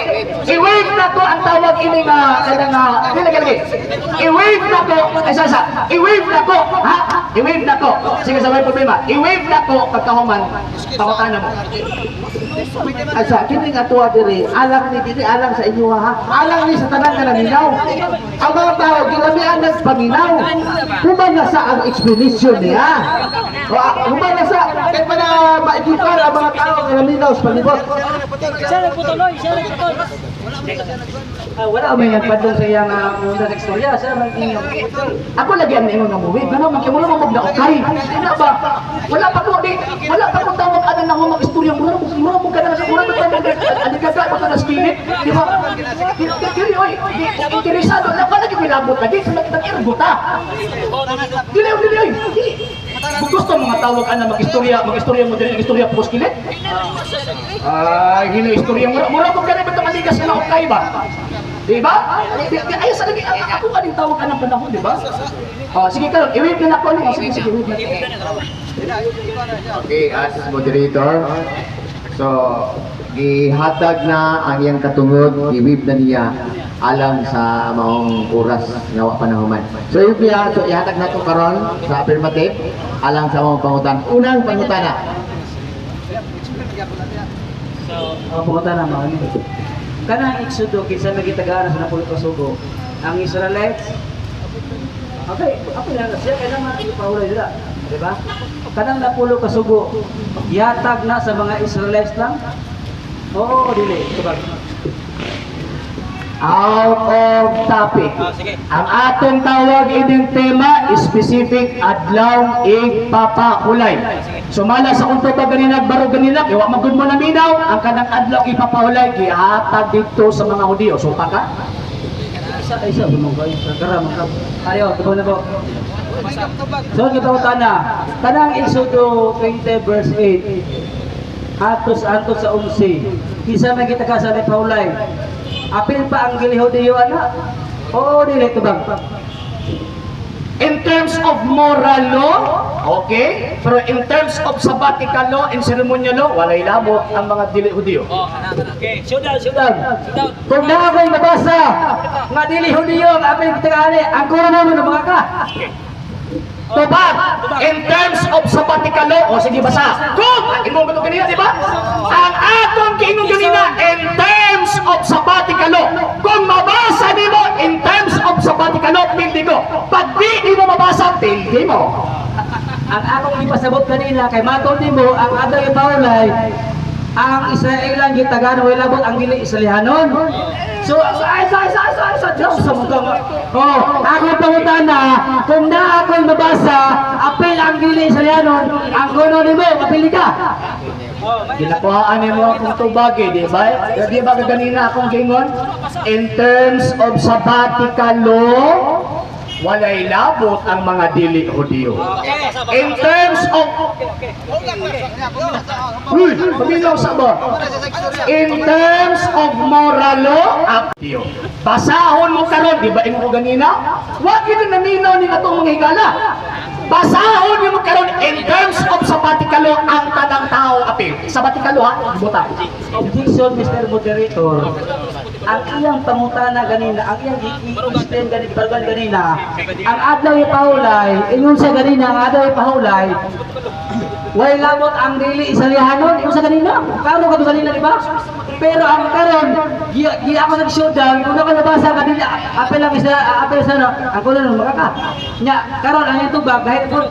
I-wave na ko ang tawag ini nga kanang dili lagi lagi. I-wave na ko, ay sa. I-wave na ko, ha? I-wave na ko. Sige, sa may problema. I-wave na ko pagkahuman pangutana mo. Asa kini nga tuwa diri, alang ni diri, alang sa inyo ha. Alang ni sa tanan nga naminaw. Ang mga tao gilamian ng paminaw. Human na sa ang explanation niya. O, human na sa kay para maedukar ang mga tao nga naminaw sa palibot. Siya nagputol, oy, siya nagputol. Ah, wala may nagpadlong sa iyang muna sa istorya, siya man inyo. Ako lagi ang ingon nga muwi, gano man kay mura mo na okay. Di na ba? Wala pa ko di, wala pa ko tawag ana na mo mag-istorya, mura mo kana sa mura mo tawag ani ka ba ka na spirit, di ba? Dili oy, interesado na pa lagi milabot lagi sa nakitang ergo ta. Dili dili oy, dili. Kung gusto mga tawag ana mag-istorya, mag-istorya mo dili istorya po skilit. Ay, hino istorya mura mura mo kana bitong aligas na okay ba? Di ba? Di, ay sa lagi ako kaning tawag anang panahon, di ba? Oh, sige karon, i-wave na nako ni. Sige, sige, i-wave na. Okay, as moderator, so gihatag na ang iyang katungod, gi-wave na niya alang sa maong oras nga wa pa nahuman. So yun niya, so ihatag nato karon sa affirmative alang sa maong pangutan. Unang pangutana. So, Ang pangutana mao ni. Kanang Exodo kinsa may gitagaan sa napulo ka sugo? Ang Israelites. Okay, ako na siya kay naman ipahulay nila, di ba? Kanang napulo ka sugo, gihatag na sa mga Israelites lang? Oo, dili. Tubag. Out of topic. Oh, sige. Ang atong tawag ining tema, specific adlaw igpapahulay. Sumala sa kung tubag ganina, baro ganina, kay wa magud mo naminaw, ang kanang adlaw ipapahulay gihatag didto sa mga Hudiyo. So pa ka? Isa isa mo kay kara man ka. Ayo, tubag na po. So, kita na. Kanang Exodo 20 verse 8. Atos antos sa 11. Kinsa may kita ka sa paulay. Apil pa ang gilihudiyo ana. Oo, dili tubag. In terms of moral law, okay? Pero in terms of sabbatical law and ceremonial law, walay labot ang mga dili Hudiyo. Oh, ana, ana. Okay. Showdown, Showdown. showdown. Kung naa ko'y mabasa nga dili Hudiyo ang apil kita ani, ang kuno mo na mga ka. Tubag, in terms of sabbatical law, o sige basa. Kung, ingon ko kanina, di ba? Ang atong giingon kanina, in terms of sabbatical law, kung mabasa nimo in terms of sabbatical law, pildi ko. Pag di nimo mabasa, pildi mo. Ang akong ipasabot kanina kay matol nimo ang adlaw ipahulay ang Israel lang gitagan way labot ang dili Israelihanon. So ay sa sa sa sa Diyos sa mundo. Oh, ako pangutana kung naa ako'y mabasa apil ang dili Israelihanon, ang kuno nimo kapili ka. Ginakuhaan nimo akong tubag eh, di ba? Di ba kanina akong gingon? In terms of sabbatical law, walay labot ang mga dili Hudiyo. Okay. In terms of Uy, paminaw sa ba? In terms of moral law, ang Diyo. Basahon mo karon, di ba ingon ko ganina? Wa gyud naminaw ni atong mga higala. Basahon mo karon in terms of sabbatical law ang tanang tao apil. Sabbatical law ha, buta. Objection, Mr. Moderator. Ang iyang pangutana ganina, ang iyang i-explain ganina, ibarugan ganina, ang adlaw ipahulay, ingon siya ganina, ang adlaw ipahulay, way labot ang dili Israelihanon, ingon sa ganina, klaro ka to ganina, di ba? Pero ang karon, gi, gi ako nag-showdown, una ko nabasa kanina, apel lang isa, apel sa no, ang kuno nung makaka. Nya, karon ang iyang tubag, kahit po,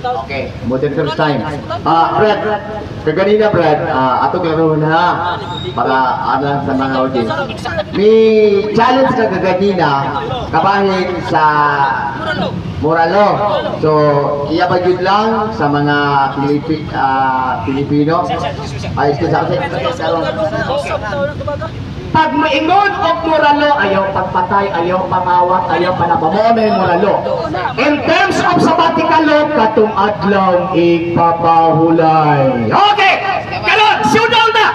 Okay, moderator's time. Ah, Brad, kaganina Brad, ato klarohon ha para alang sa mga audience. May challenge ka kaganina kabahin sa Moralo. So, iya ba jud lang sa mga Pilipino? Ay, excuse ako. Pag moingon og moral law, ayaw pagpatay, ayaw pangawat, ayaw panaba. Mo may moral law. In terms of sabbatical law, katong adlaw igpapahulay. Okay, karon showdown na.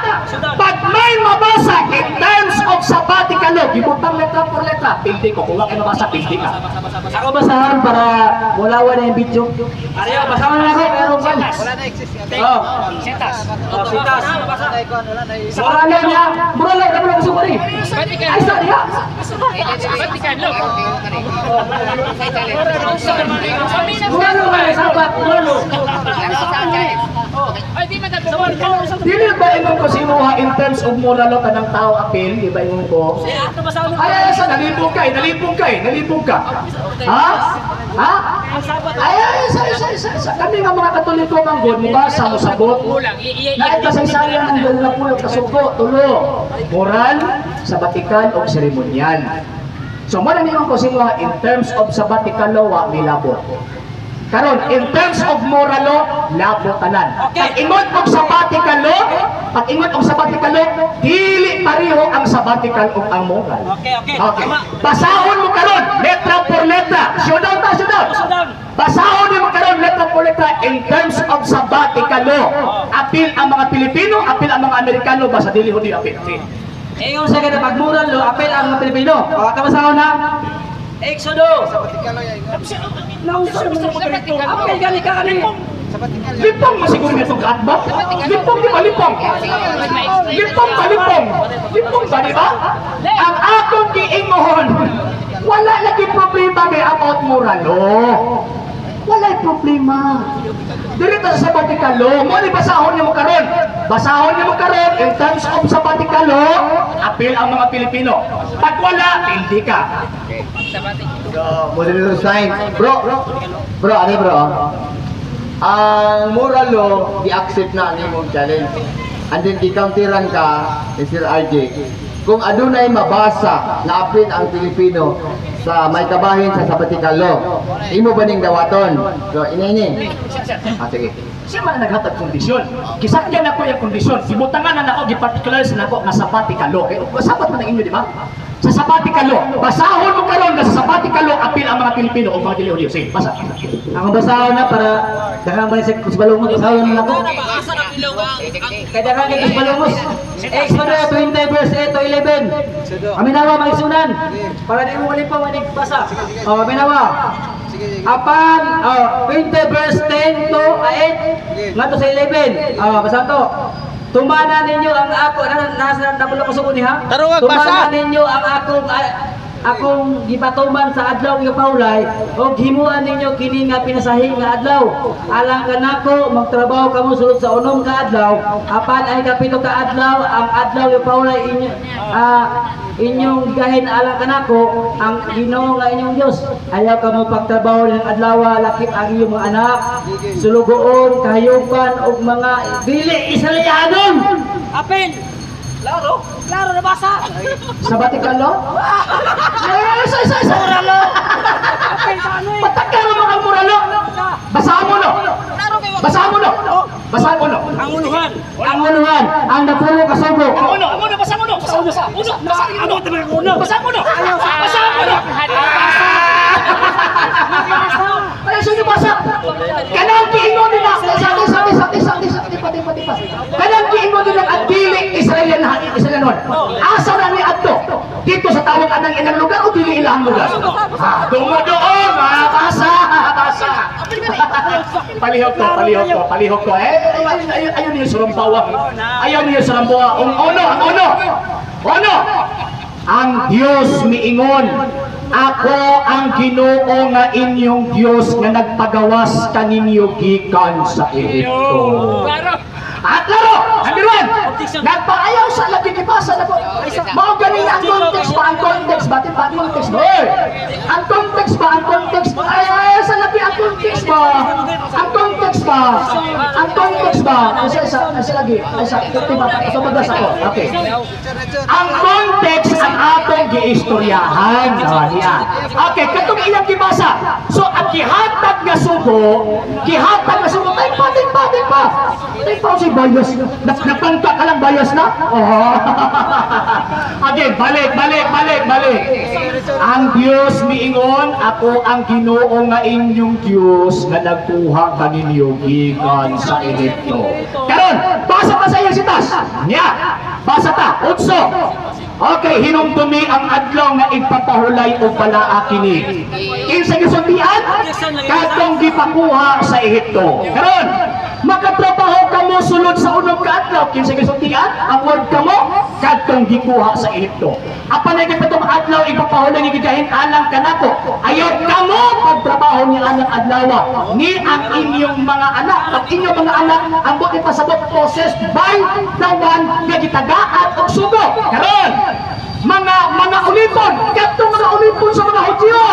Pag may mabasa in terms of Sabbatical law, gibutang letra por letra. Pildi ko, kung wa kay mabasa, pildi ka. Ako basahan para mulawan na yung video. Ariyo, basahan na ako pero kan. Oh. Sitas. Oh, sitas. Mura lang niya. Mura lang na gusto ko rin. Ay, sorry ha. Mura lang nga, sabat, mura lang. Dili ba ingon ko si Imuha in terms of moral law kanang tao appeal, di ba ingon ko? Ay, ay, sa nalipong ka, eh, nalipong ka, eh, nalipong ka. Ha? Ha? Ay, ay, sa. Kami nga mga Katoliko man gud, mo ba sa mosabot? Naay kasaysayan ang dalawa pulo kasugo, tulo. Moral, sabbatical o seremonyal. So mo na ningon ko si Imuha in terms of sabbatical law, wa milabot. Karon, in terms of moral law, labo tanan. Okay. Pag ingon og sabbatical law, pag ingon og sabbatical law, dili pareho ang sabbatical ug ang moral. Okay. Okay. Tama. Basahon mo karon, letra por letra. Showdown ta, showdown. Showdown. Basahon mo karon letra por letra in terms of sabbatical law. Apil ang mga Pilipino, apil ang mga Amerikano, basta dili hudi apil. Sige. Ingon sa kada pag moral law, apel ang mga Pilipino. O, kabasahon na. Exodo. Apel gani ka kani. Lipong mo siguro nitong kaatba? Lipong di ba lipong? Lipong ba lipong? Lipong ba di ba? Ang akong giingon, wala lagi problema may about moral law. Wala'y problema. Dili ta sa sabbatical law. Mo ni basahon nimo karon. Basahon nimo karon in terms of sabbatical law, apil ang mga Pilipino. Pag wala, hindi ka. So, moderator sign. Bro, bro, ano bro? Ang moral law, di-accept na ang imong challenge. And then, di-counteran ka, ni Sir RJ. Kung adunay mabasa na apil ang Pilipino sa may kabahin sa sabbatical law, imo ba ning dawaton? So, ini. Ah, sige. Siya man ang naghatag kondisyon. Gisakyan ako yung kondisyon. Gibutangan na nako, giparticulars na nako nga sabbatical law. Kay sabat man ang inyo, di ba? Sa sabbatical law, basahon mo karon nga sa sabbatical law apil ang mga Pilipino o mga dili Hudyo. Sige, basa. Ang basahon na para daghan ba sa kusbalungos, basahon na ako. Asa na bilog ang Kaya daghan kay kusbalungos. Exodo 20 verse 8 to 11. Aminawa mga isunan. Para di mo malipaw manig basa. O, aminawa. Apan, oh, 20 verse 10 to 8 ngadto sa 11. Oh, basa to. Tumana ninyo ang ako na nasa napulo ko suko niha. Tumana ninyo ang akong akong gipatuman sa adlaw nga paulay og himuan ninyo kini nga pinasahi nga adlaw alang kanako magtrabaho kamo sulod sa unom ka adlaw apan ay kapito ka adlaw ang adlaw nga paulay inyo inyong gahin alang kanako ang Ginoo nga inyong Dios. Ayaw kamo pagtrabaho ng adlaw lakip ang inyong mga anak, sulugoon, kahayupan ug mga dili Israelianon. Apel. Klaro. Klaro nabasa. Sabbatical law? Eh, isa, isa, isa. Apel sa ano eh. Patakaro mo ang moral law. Basahan mo no. Klaro kay Basahan mo no. Basahan mo no. Ang uluhan. Ang unuhan, ang napulo ka sugo. Ang uno, ang uno, basahan mo no. Basahan mo. Uno, basahan mo no. Basahan mo no. Basahan mo no. Ay, sino basa? Kanang giingon nila, sa sa sa sa sa di pa di pa di pa. Kanang giingon nila ang dili Israelian Israelianon. Asa na ni adto? Dito sa tawag anang ilang lugar o dili ilang lugar? Ha, dumo doon, basa, basa. Palihog ko, palihog ko, palihog ko. Eh, ayun, ayun, ayun niyo surambawa. Ayaw niyo surambawa. Ang uno, ang uno. Uno. Ang Dios miingon, ako ang Ginoo nga inyong Dios nga nagpagawas kaninyo gikan sa Ehipto. Klaro. At laro, number one, nagpaayaw sa lagi gibasa na po. Mao ganin ang context ba, ang context ba, di ba, ang context ba? Eh, ang context ba, ang context ba, ay, ay, sa lagi ang context ba, ang context ba, ang context ba, ay, sa lagi, ay, sa, di ba, so magbasa ko, okay. Ang context ang atong giistoryahan. Ah, niya. Okay, katong ilang gibasa. So, ang gihatag nga sugo, gihatag nga sugo, ay pa, di pa, di pa. Di pa si bias. Napangka ka lang bias na? Oh. Again, balik, balik, balik, balik. Ang Dios miingon, ako ang Ginoo nga inyong Dios nga nagkuha kaninyo gikan sa Ehipto. Karon, basa pa sa iyang sitas. Nya, basa ta, utso. Okay, hinumdumi ang adlaw nga igpapahulay og balaa kini. Kinsa gisultian? Katong gipakuha sa Ehipto. Karon, makatrabaho kamo sulod sa unom ka adlaw, kinsa gisultian? Ang word "kamo", kadtong gikuha sa Ehipto. Apan ay katong adlaw igpapahulay ni gigahin alang kanako. Ayaw kamo pagtrabaho ni anang adlaw ni ang inyong mga anak. Ang inyong mga anak ang buot ipasabot, possessed by the one nga gitagaan og sugo. Karon, mga ulipon, kadtong mga ulipon sa mga Hudyo.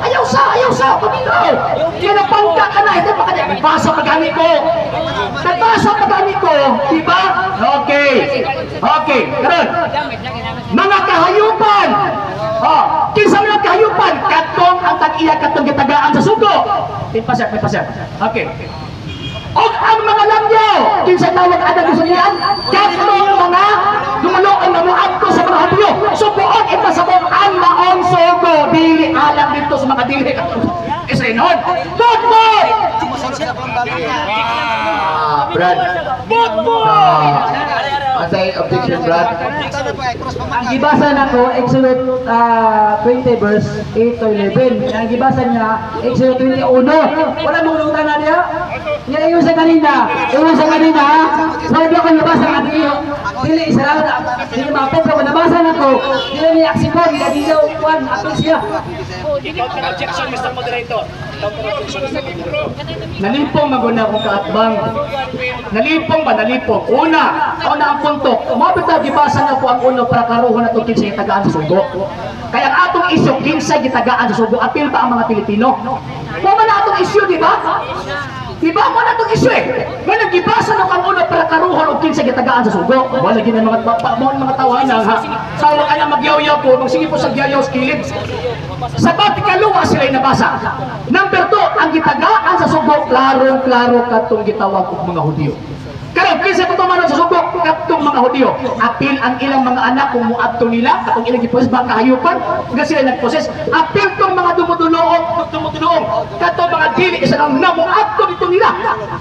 Ayaw sa, ayaw sa, paminaw. Kaya napangka ka na, ito pa ka na. Nagbasa pa gani ko. Nagbasa pa gani ko, di ba? Okay. Okay, karon. Mga kahayupan. Oh, kinsa man ang kahayupan? Katong ang tag-iya katong gitagaan sa sugo. May pasya, may pasya. Okay. Og ang mga langyaw, kinsa tawag ana gisultian? Katong mga dumaloon nga moadto sa mga Hudyo. So buot ipasabot ang maong sugo dili alang dito sa mga dili Israelon. Bot mo! Ah, Brad. Bot mo! Asay objection, Brad. Ang gibasa nako, Exodus 20 verse 8 to 11. Ang gibasa niya, Exodus 21. Wala mong lutan na niya. Nga ingon sa kanina, ingon sa kanina, ha? Wala ko nabasa nga dili dili Israel, dili mapok ko nabasa nako, dili ni aksipon, dili daw kwan apil siya. Objection, Mr. Moderator. Nalipong maguna akong kaatbang. Nalipong ba? Nalipong. Una, una ang punto. Mao bitaw gibasa na ko ang uno para karuhon na kinsa gitagaan sa sugo. Kaya ang atong isyu, kinsa gitagaan sa sugo, apil ba ang mga Pilipino? Mao man na atong isyu, di ba? Di ba? Mao na atong isyu eh. Nga gibasa na ko ang uno para karuhon og kinsa gitagaan sa sugo. Wala gina mga pa, pa, mao mga tawanan ha. Sawag ka na magyaw-yaw ko, magsige po sa gyayaw sa kilid. Sa kaluwa sila nabasa. Number 2, ang gitagaan sa sugo, klarong-klaro katong gitawag og mga Hudyo. Karon kinsa ko sa sugo katong mga Hudyo. Apil ang ilang mga anak kung muadto nila, katong ilang giposes ba kahayupan, nga sila nagposes. Apil tong mga dumuduluong, dumuduluong, katong mga dili isa nang namuadto dito nila.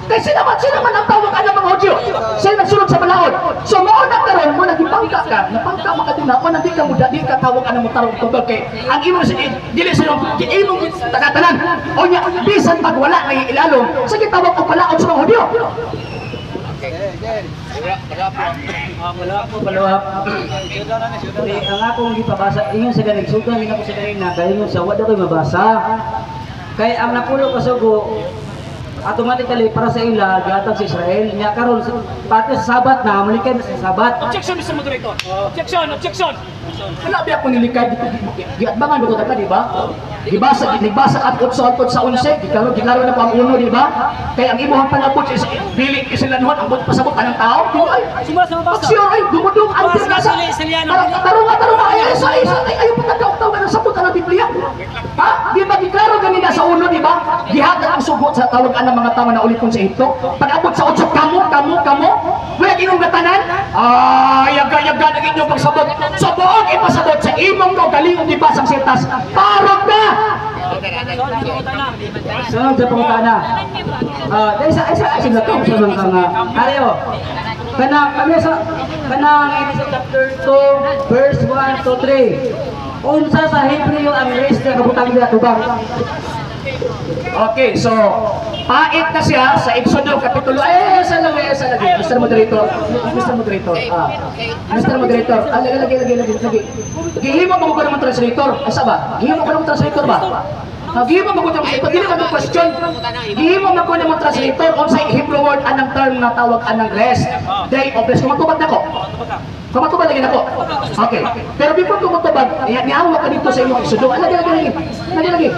Kay sila man ang tawag ang mga Hudyo. Sila nagsulod sa balaod. So mao na karon mo nagipangka ka, napangka makaduna mo di ka muda di ka tawag anang mo tarong tubag kay ang imong sa dili sa imong tagatanan. O nya bisan pag wala na ilalom sa gitawag og balaod sa mga Hudyo. Wala po, follow. Eh, ang akong gipabasa, ingon sa ganing, sugan din ako sa ganina, kay ingon sa wala ko'y mabasa. Kay ang napulo ka sugo, automatically para sa ila, gihatag sa Israel. Nya karon pati sa Sabat na, mulikay na sa Sabat. Objection, Mr. Moderator. Objection, objection. Wala ba ako nilikay dito, giatbangan ba ko ka, di ba? Gibasa, nagbasa ka 8 hangtod sa 11, giklaro giklaro na po ang uno, di ba? Kay ang imong panabot is dili isilanhon ang buot pasabot anang tao, di ba? Ay, Simula sa mabasa. Pag sure ay dumudong ang sa. Tarong tarong tarong ay ay sa ay ay ayaw pa tagaw ang sabot ang Biblia. Ha? Di ba giklaro ganina sa uno, di ba? Gihatag ang sugot sa tawag anang mga tao na ulit sa Ehipto. Pag abot sa 8, kamo kamo kamo, wala inong gatanan. Ay, yaga yaga ng inyong pagsabot. So buong ipasabot sa imong kaugalingong gibasang sitas. Parot na! Sunod sa pangutana. Ah, dahil sa isa isa na to sa mga nga. Areo. Kanang kami sa kanang ini sa chapter 2 verse 1 to 3. Unsa sa Hebreo ang rest nga kabutang niya tubang? Okay, so pait na siya sa Exodo kapitulo. Ay, sa lang, ay, sa lagi. Mr. Moderator, Mr. Moderator. Ah, Mr. Moderator, ah, lagi, lagi, lagi, lagi, lagi. Gihimo mo ko naman translator. Asa ba? Gihimo ko naman translator ba? Ah, gihimo mo ko naman translator. Dili man question. Gihimo mo ko naman translator unsay Hebrew word anang term nga tawag anang rest? Day of rest. Kumatubag nako. Kumatubag lagi nako. Okay. Pero before kumatubag, nihawa ka dito sa imong Exodo. Ah, lagi, lagi, lagi. Lagi, lagi.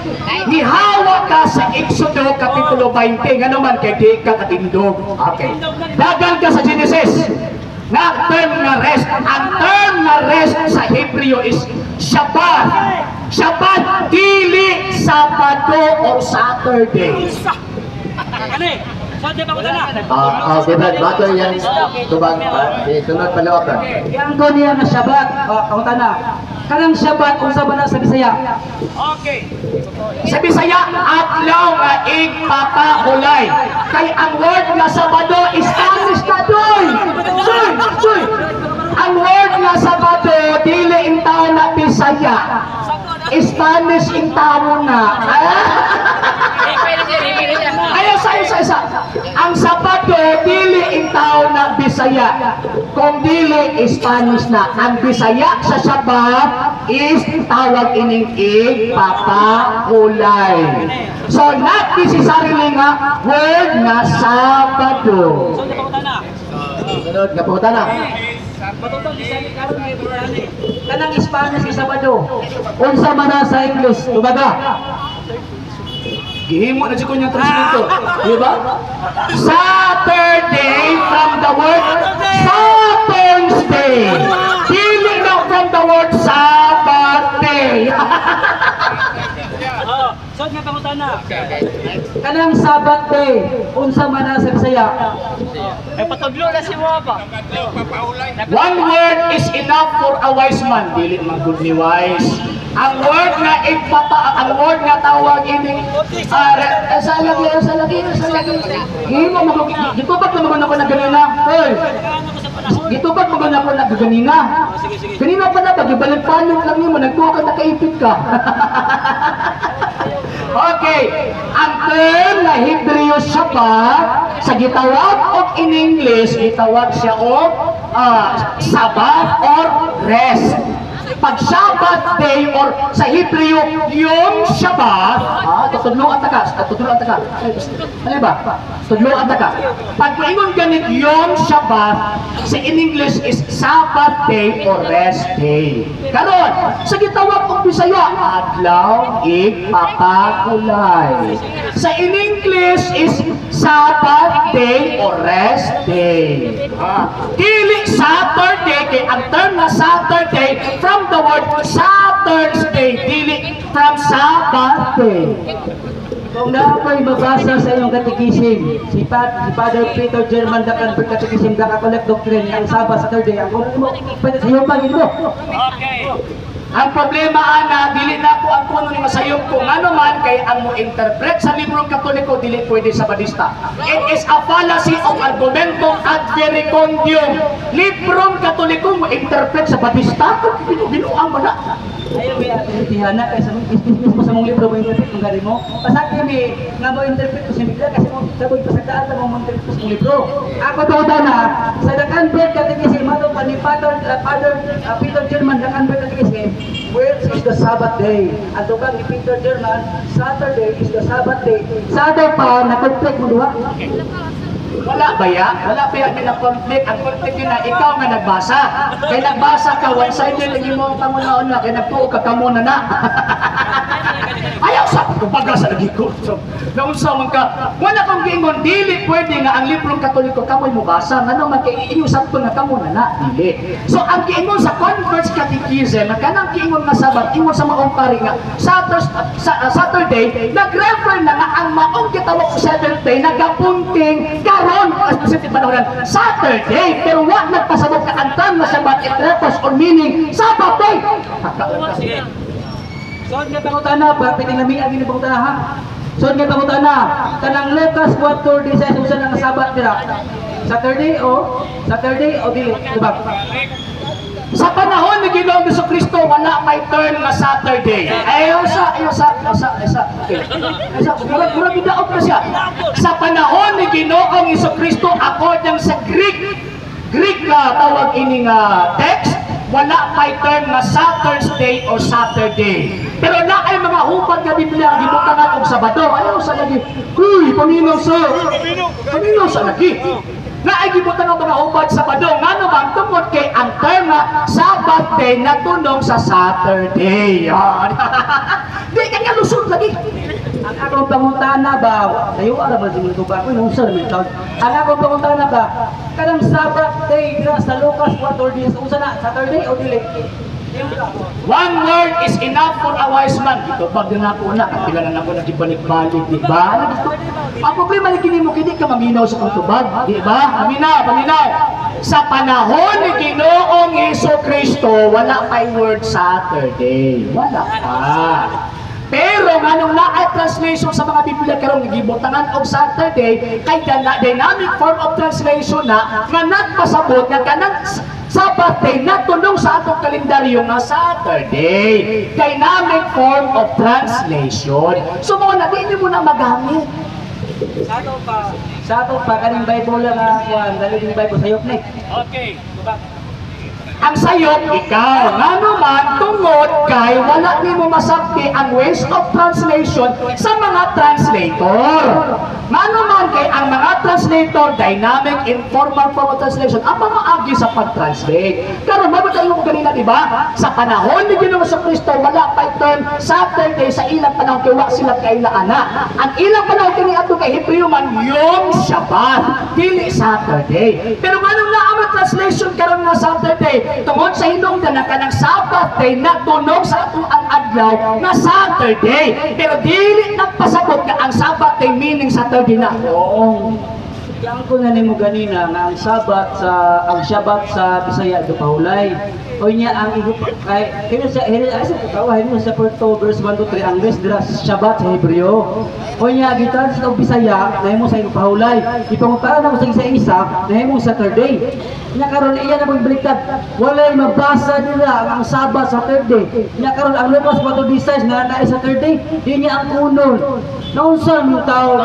Nihawa ka sa Exodo kapitulo 20. Nga naman kay di ka katindog. Okay. Dagan ka sa Genesis. Na term nga rest. Ang term nga rest sa Hebreo is Shabbat. Shabbat, dili Sabado or Saturday. Ano eh? Saan di pangutana? Ah, okay, Brad. Bato yan. Tubag. Ah, sige, sunod follow up, Brad. Yang ko niya nga Shabbat. Oh, pangutana. Kanang Shabbat unsa ba na sa Bisaya? Okay. Sa Bisaya, adlaw nga igpapahulay. Kay ang word nga Sabado, Spanish na doy. Soy, soy. Ang word nga Sabado, dili intaw na Bisaya. Spanish intaw na. Ayaw sa isa isa. Ang Sabado, dili intaw na Bisaya. Kung dili, Spanish na. Ang Bisaya sa Sabat is tawag ining igpapakulay. So, not necessarily nga word nga Sabado. So, napangutana. Sunod nga pangutana. Matutong bisaya karon may pangutana. Kanang Spanish sa Sabado. Unsa man na sa English? Tubaga. Gihimo na siya ko niyang translator. Di ba? Saturday from the word Saturn's Day. Dili na from the word Sabbath day. Oh, so nga pangutana. Kanang Sabbath day, unsa man na sa Bisaya? Ay patudlo na si mo pa. One word is enough for a wise man. Dili man good ni wise. Ang word nga ipapa ang word nga tawag ini sa lagi, sa lagi, sa lagi. Himo mo gitubag naman ako na ganina. Hoy. Gitubag mo ako na ganina. Ganina pa na ba gibalik-balik lang nimo, nagtuo ka, nakaipit ka. Okay, ang term na Hebreo Shabbat sa gitawag og in English, gitawag siya og Sabbath or rest. Pag Sabbath day or sa Hebreo yung Shabbat, tutudloan ta ka, tutudloan ta ka. Ano ba? Tudloan ta ka. Pag maingon ganit yung Shabbat, sa in English is Sabbath day or rest day. Karon, sa gitawag og Bisaya, adlaw igpapakulay. Sa in English is Sabbath day or rest day. Dili Saturday kay ang term na Saturday from the word Saturn's day, dili from Sabbath day. Kung naa ko'y mabasa sa inyong katekisim, si Father Peter German da Convert Catechism da Catholic Doctrine, ang Sabbath Saturday, ang kung mo, pwede sa iyo pag mo. Okay. Ang problema ana, dili na ko ang kuno ni masayop ko ngano man kay ang mo interpret sa librong Katoliko dili pwede sa Badista. It is a fallacy of argumentum ad verecundiam. Librong Katoliko mo interpret sa Badista, binuang mo na. Ayaw may atihan na kay sa mismo sa mong libro mo interpret kung gari mo. Pasaki mi nga mo interpret ko sa Biblia kasi mo saboy pasagdaan ta mo interpret ko sa mong libro. Ako to na sa The Convert Catechism ato pa ni Father Peter German, The Convert Catechism, which is the Sabbath day? Ang tubag ni Peter German, Saturday is the Sabbath day. Saturday pa na conflict mo duha. Wala ba ya? Wala ba ya may na-conflict? Ang conflict yun na ikaw nga nagbasa. Kay nagbasa ka, one-sided lagi mo ang pangunaon na, kay nagtuo ka kamo na na. Ayaw sa kumbaga sa lagi ko. So, naunsa man ka, wala kong giingon, dili pwede nga ang librong Katoliko kamoy mo basa, ngano man kay inyo sakto nga kamo na na, dili. So ang giingon sa Converts Catechism, nga kanang giingon nga Sabat, ingon sa maong pari nga Saturday, nag-refer na nga ang maong gitawag sa seventh day nagapunting karon specific panahon Saturday, pero wa nagpasabot ka ang term na Sabat, it refers or meaning Sabbath day. Sige. So, nga pangutana, para piting lami ang ini pangutana ha. So, nga pangutana, kanang Lucas 4:36, unsa nang Sabat dira? Saturday o dili, diba? Sa panahon ni Ginoong Hesus Kristo, wala may term nga Saturday. Ayaw sa, ayaw sa, ayaw sa, ayaw sa. Okay. Ayaw sa, murag, murag gidaog na siya. Sa panahon ni Ginoong Hesus Kristo, according sa Greek na tawag ini nga text, wala may term nga Saturn's Day or Saturday. Pero na ay mga hupad nga Biblia gibutangan og Sabado. Ayaw sa lagi. Uy, paminaw sa. Paminaw sa lagi. Na ay gibutan ang mga hupad Sabado. Ngano man tungod kay ang term nga Sabbath day natunong sa Saturday. Yan. Di ka nga lusod lagi. Ang akong pangutana ba, sayo ara ba si mga ba ko nung sa man taon. Ang akong pangutana ba, kanang Sabbath day dira sa Lucas 4:36, unsa na, Saturday o dili? One word is enough for a wise man. Ito pag din ako na, kapila na ako nagibalik-balik, di ba? Ano gusto? Ang problema ni kini mo, kini ka maminaw sa kong tubag, di ba? Maminaw, maminaw. Sa panahon ni Ginoong Hesus Kristo, wala pa'y word Saturday. Wala pa. Pero nganong naa translation sa mga Biblia karon gibutangan og Saturday kay dynamic form of translation na nga nagpasabot nga kanang Sabbath day natunong sa atong kalendaryo nga Saturday. Dynamic form of translation. So mao na, di mo na magamit. Sa ato pa kaning Bible lang nga kuan, dali ning Bible sayop ni. Okay. Ang sayop, ikaw. Ngano man, tungod kay wala nimo masabti ang ways of translation sa mga translator. Ngano man kay ang mga translator, dynamic, informal form of translation, ang mga agi sa pag-translate. Karon, mabot ko ganina, di ba? Sa panahon ni Ginoong Kristo, wala pa term Saturday sa ilang panahon kay wa sila kaila ana. Ang ilang panahon kini ato kay Hebreo man yung Shabbat, dili Saturday. Pero nganong naa man translation karon nga Saturday? Tungod sa hinungdan na kanang Sabbath day natunog sa ato ang adlaw nga Saturday. Pero dili nagpasabot nga ang Sabbath day meaning Saturday na. Oo. Yang ko na nimo ganina nga ang Shabbat sa Bisaya do pahulay. O niya ang igo kay hino sa hino asa kawa hino sa 2 verse 1 to 3 ang rest dira Shabbat sa Hebreo. O niya gitan sa Bisaya nahimo sa igo pahulay. Ipangutaran ako sa isa-isa nahimo Saturday. Nya karon iya na magbaliktad. Walay mabasa nila ang Sabbath sa Saturday. Nya karon ang Lucas 4:16 nga naa Saturday, di niya ang kunon. Naunsa mo tao?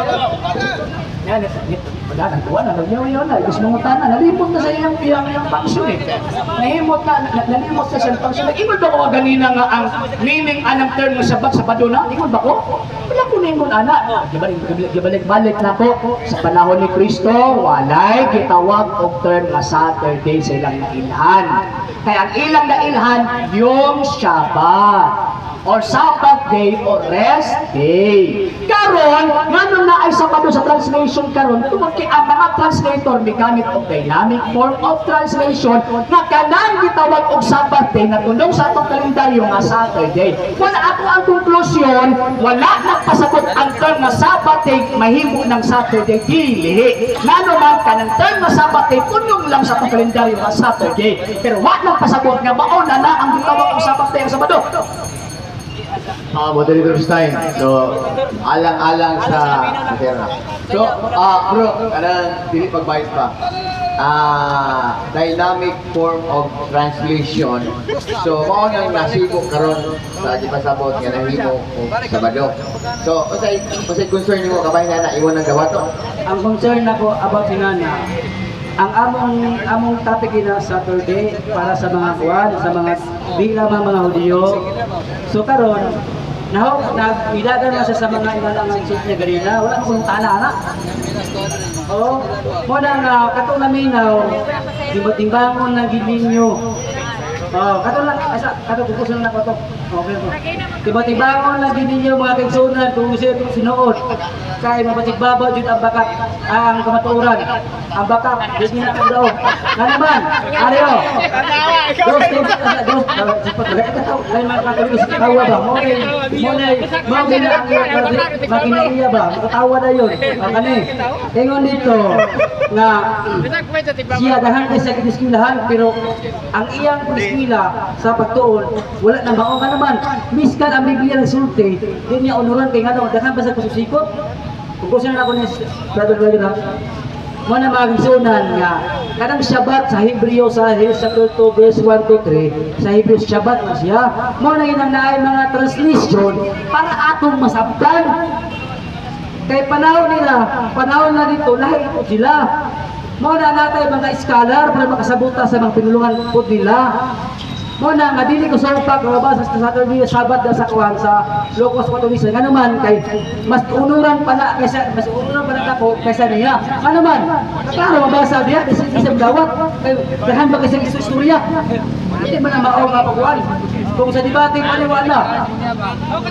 Yan, wala nang kuha na, nagyaw na, gusto mong na, nalimot na sa iyang iyang iyang function eh. Nahimot na, nalimot na sa iyang function. Ingon ba ko ganina nga ang meaning anang term nga Sabbat, Sabado na? Ingon ba ko? Wala ko ningon ana. Gibalik-balik na ko sa panahon ni Kristo, walay gitawag og term nga Saturday sa ilang nailhan. Kaya ang ilang nailhan, yung Shabbat or Sabbath day or rest day. Karon, ngano na ay Sabado sa translation karon, tungod kay ang mga translator migamit og dynamic form of translation nga kanang gitawag og Sabbath day na tunong sa atong kalendaryo nga Saturday. Wala ako ang konklusyon, wala nagpasabot ang term nga Sabbath day mahimo ng Saturday, dili. Ngano man kanang term nga Sabbath day punong lang sa atong kalendaryo nga Saturday. Pero wa nang pasabot nga mao na na ang gitawag og Sabbath day ang Sabado. Ah, Moderator Stein. So, alang-alang sa Terra. So, bro, kanang dili pag-bias pa. Dynamic form of translation. So, mao nang nasibo karon sa gipasabot nga nahimo og Sabado. So, unsay concern nimo kabay na na imo nang dawato? Ang concern nako about si Nana, ang among among topic ina Saturday para sa mga kuan, sa mga di lamang mga Hudiyo. So karon, naho nag idagan na siya sa mga inalangan suit niya ganina, wala ko tana ana. Oo. Mo na nga katong naminaw, di ba timbangon na gid ninyo. Oh, kato lang asa kato kukusan na ko to. Okay to. Tiba-tibangon lang gid ninyo, mga kaigsuonan, kung gusto itong sinuod. Kay mapatigbaba jud ang bakak ang kamatuoran. Ang bakak di niya ang daog. Nga naman, areo. Dos dos dos sipat ba kataw kay mga Katoliko sa tawa ba? Mo na ang makinaiya ba? Makatawa na yun. Ang kani. Ingon dito nga siya daghan kay sa giskilahan, pero ang iyang eskwela sa pagtuon wala na mao nga naman miskan ang Biblia nagsulti di niya unuran kay ngano daghan pa sa kususikot. Kung gusto na ako ni Brother Brother ha, mo na mga kaigsuonan nga kanang Shabbat sa Hebreo sa Hebrews chapter 2 verse 1 to 3, sa Hebrew Shabbat na siya. Mo na yun ang naay mga translation para atong masabtan kay panahon nila, panahon na dito, lahi ito sila. Mo na natay mga scholar para makasabuta sa mga pinulungan po nila. Mo na nga dili ko sa mabasa sa Saturday Sabbath na sa kuan sa Locos Patulisa. Ngano man kay mas unuran pa na ako kaysa niya. Ngano man klaro mabasa diya kasi sa dawat kay daghan ba kasi istorya. Hindi man na mao nga pagkuan. Kung sa debate maniwala.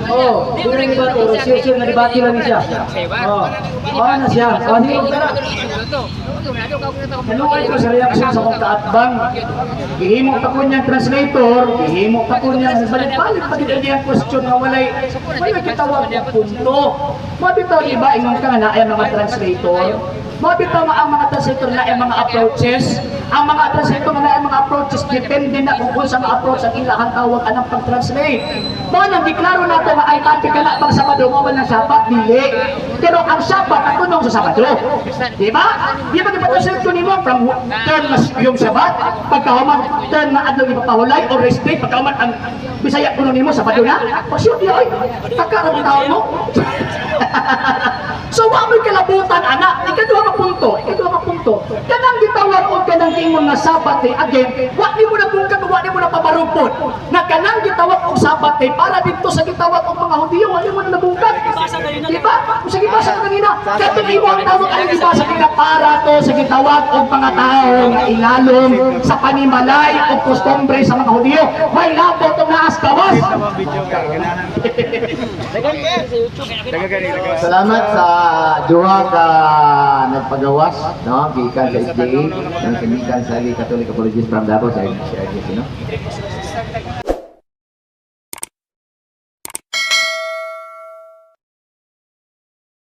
Oh, during debate, oh, siya siya nga debate lang siya. Oh, oh na siya. Oh, di Naluoy ko sa reaction sa akong kaatbang. Gihimo pa ko niyang translator, gihimo pa ko niyang balik-balik pa gid niya question nga walay gitawag og punto. Mo bitaw, di ba, ingon ka nga naay mga translator. Mao bitaw nga ang mga translator na ang mga approaches, ang mga translator nga na ang mga approaches, depende na kung unsa nga approach ang ilahang tawag anang pag-translate. Mao nang giklaro nato nga ay topic kana pang Sabado mo man ang Sabat, dili. Pero ang Sabat atunong sa Sabado. Di ba? Di ba gipatranslate ko nimo from term na yung Sabat, pagkahuman term na adlaw ipapahulay or rest day, pagkahuman ang Bisaya kuno nimo Sabado na? Pasyo di oy. Pagkaroon taon mo. So wa mo'y kalabutan ana. Ikaduha nga punto, ikaduha nga punto. Kanang gitawag og kanang giingon nga Sabbath day, again, wa nimo na bungkag, wa nimo na pabarupod. Na kanang gitawag og Sabbath day para didto sa gitawag og mga Hudiyo, wa nimo na nabungkag. Di ba? Kung sa gibasa ka kanina, katong imo ang tawag ang gibasa kanina para to sa gitawag og mga tao nga ilalom sa panimalay o kostumbre sa mga Hudiyo. May labot og naas gawas. Salamat sa duha ka nagpagawas, no? Gikan sa SDA, ng gikan sa Catholic Apologist from Davao sa RJC, no?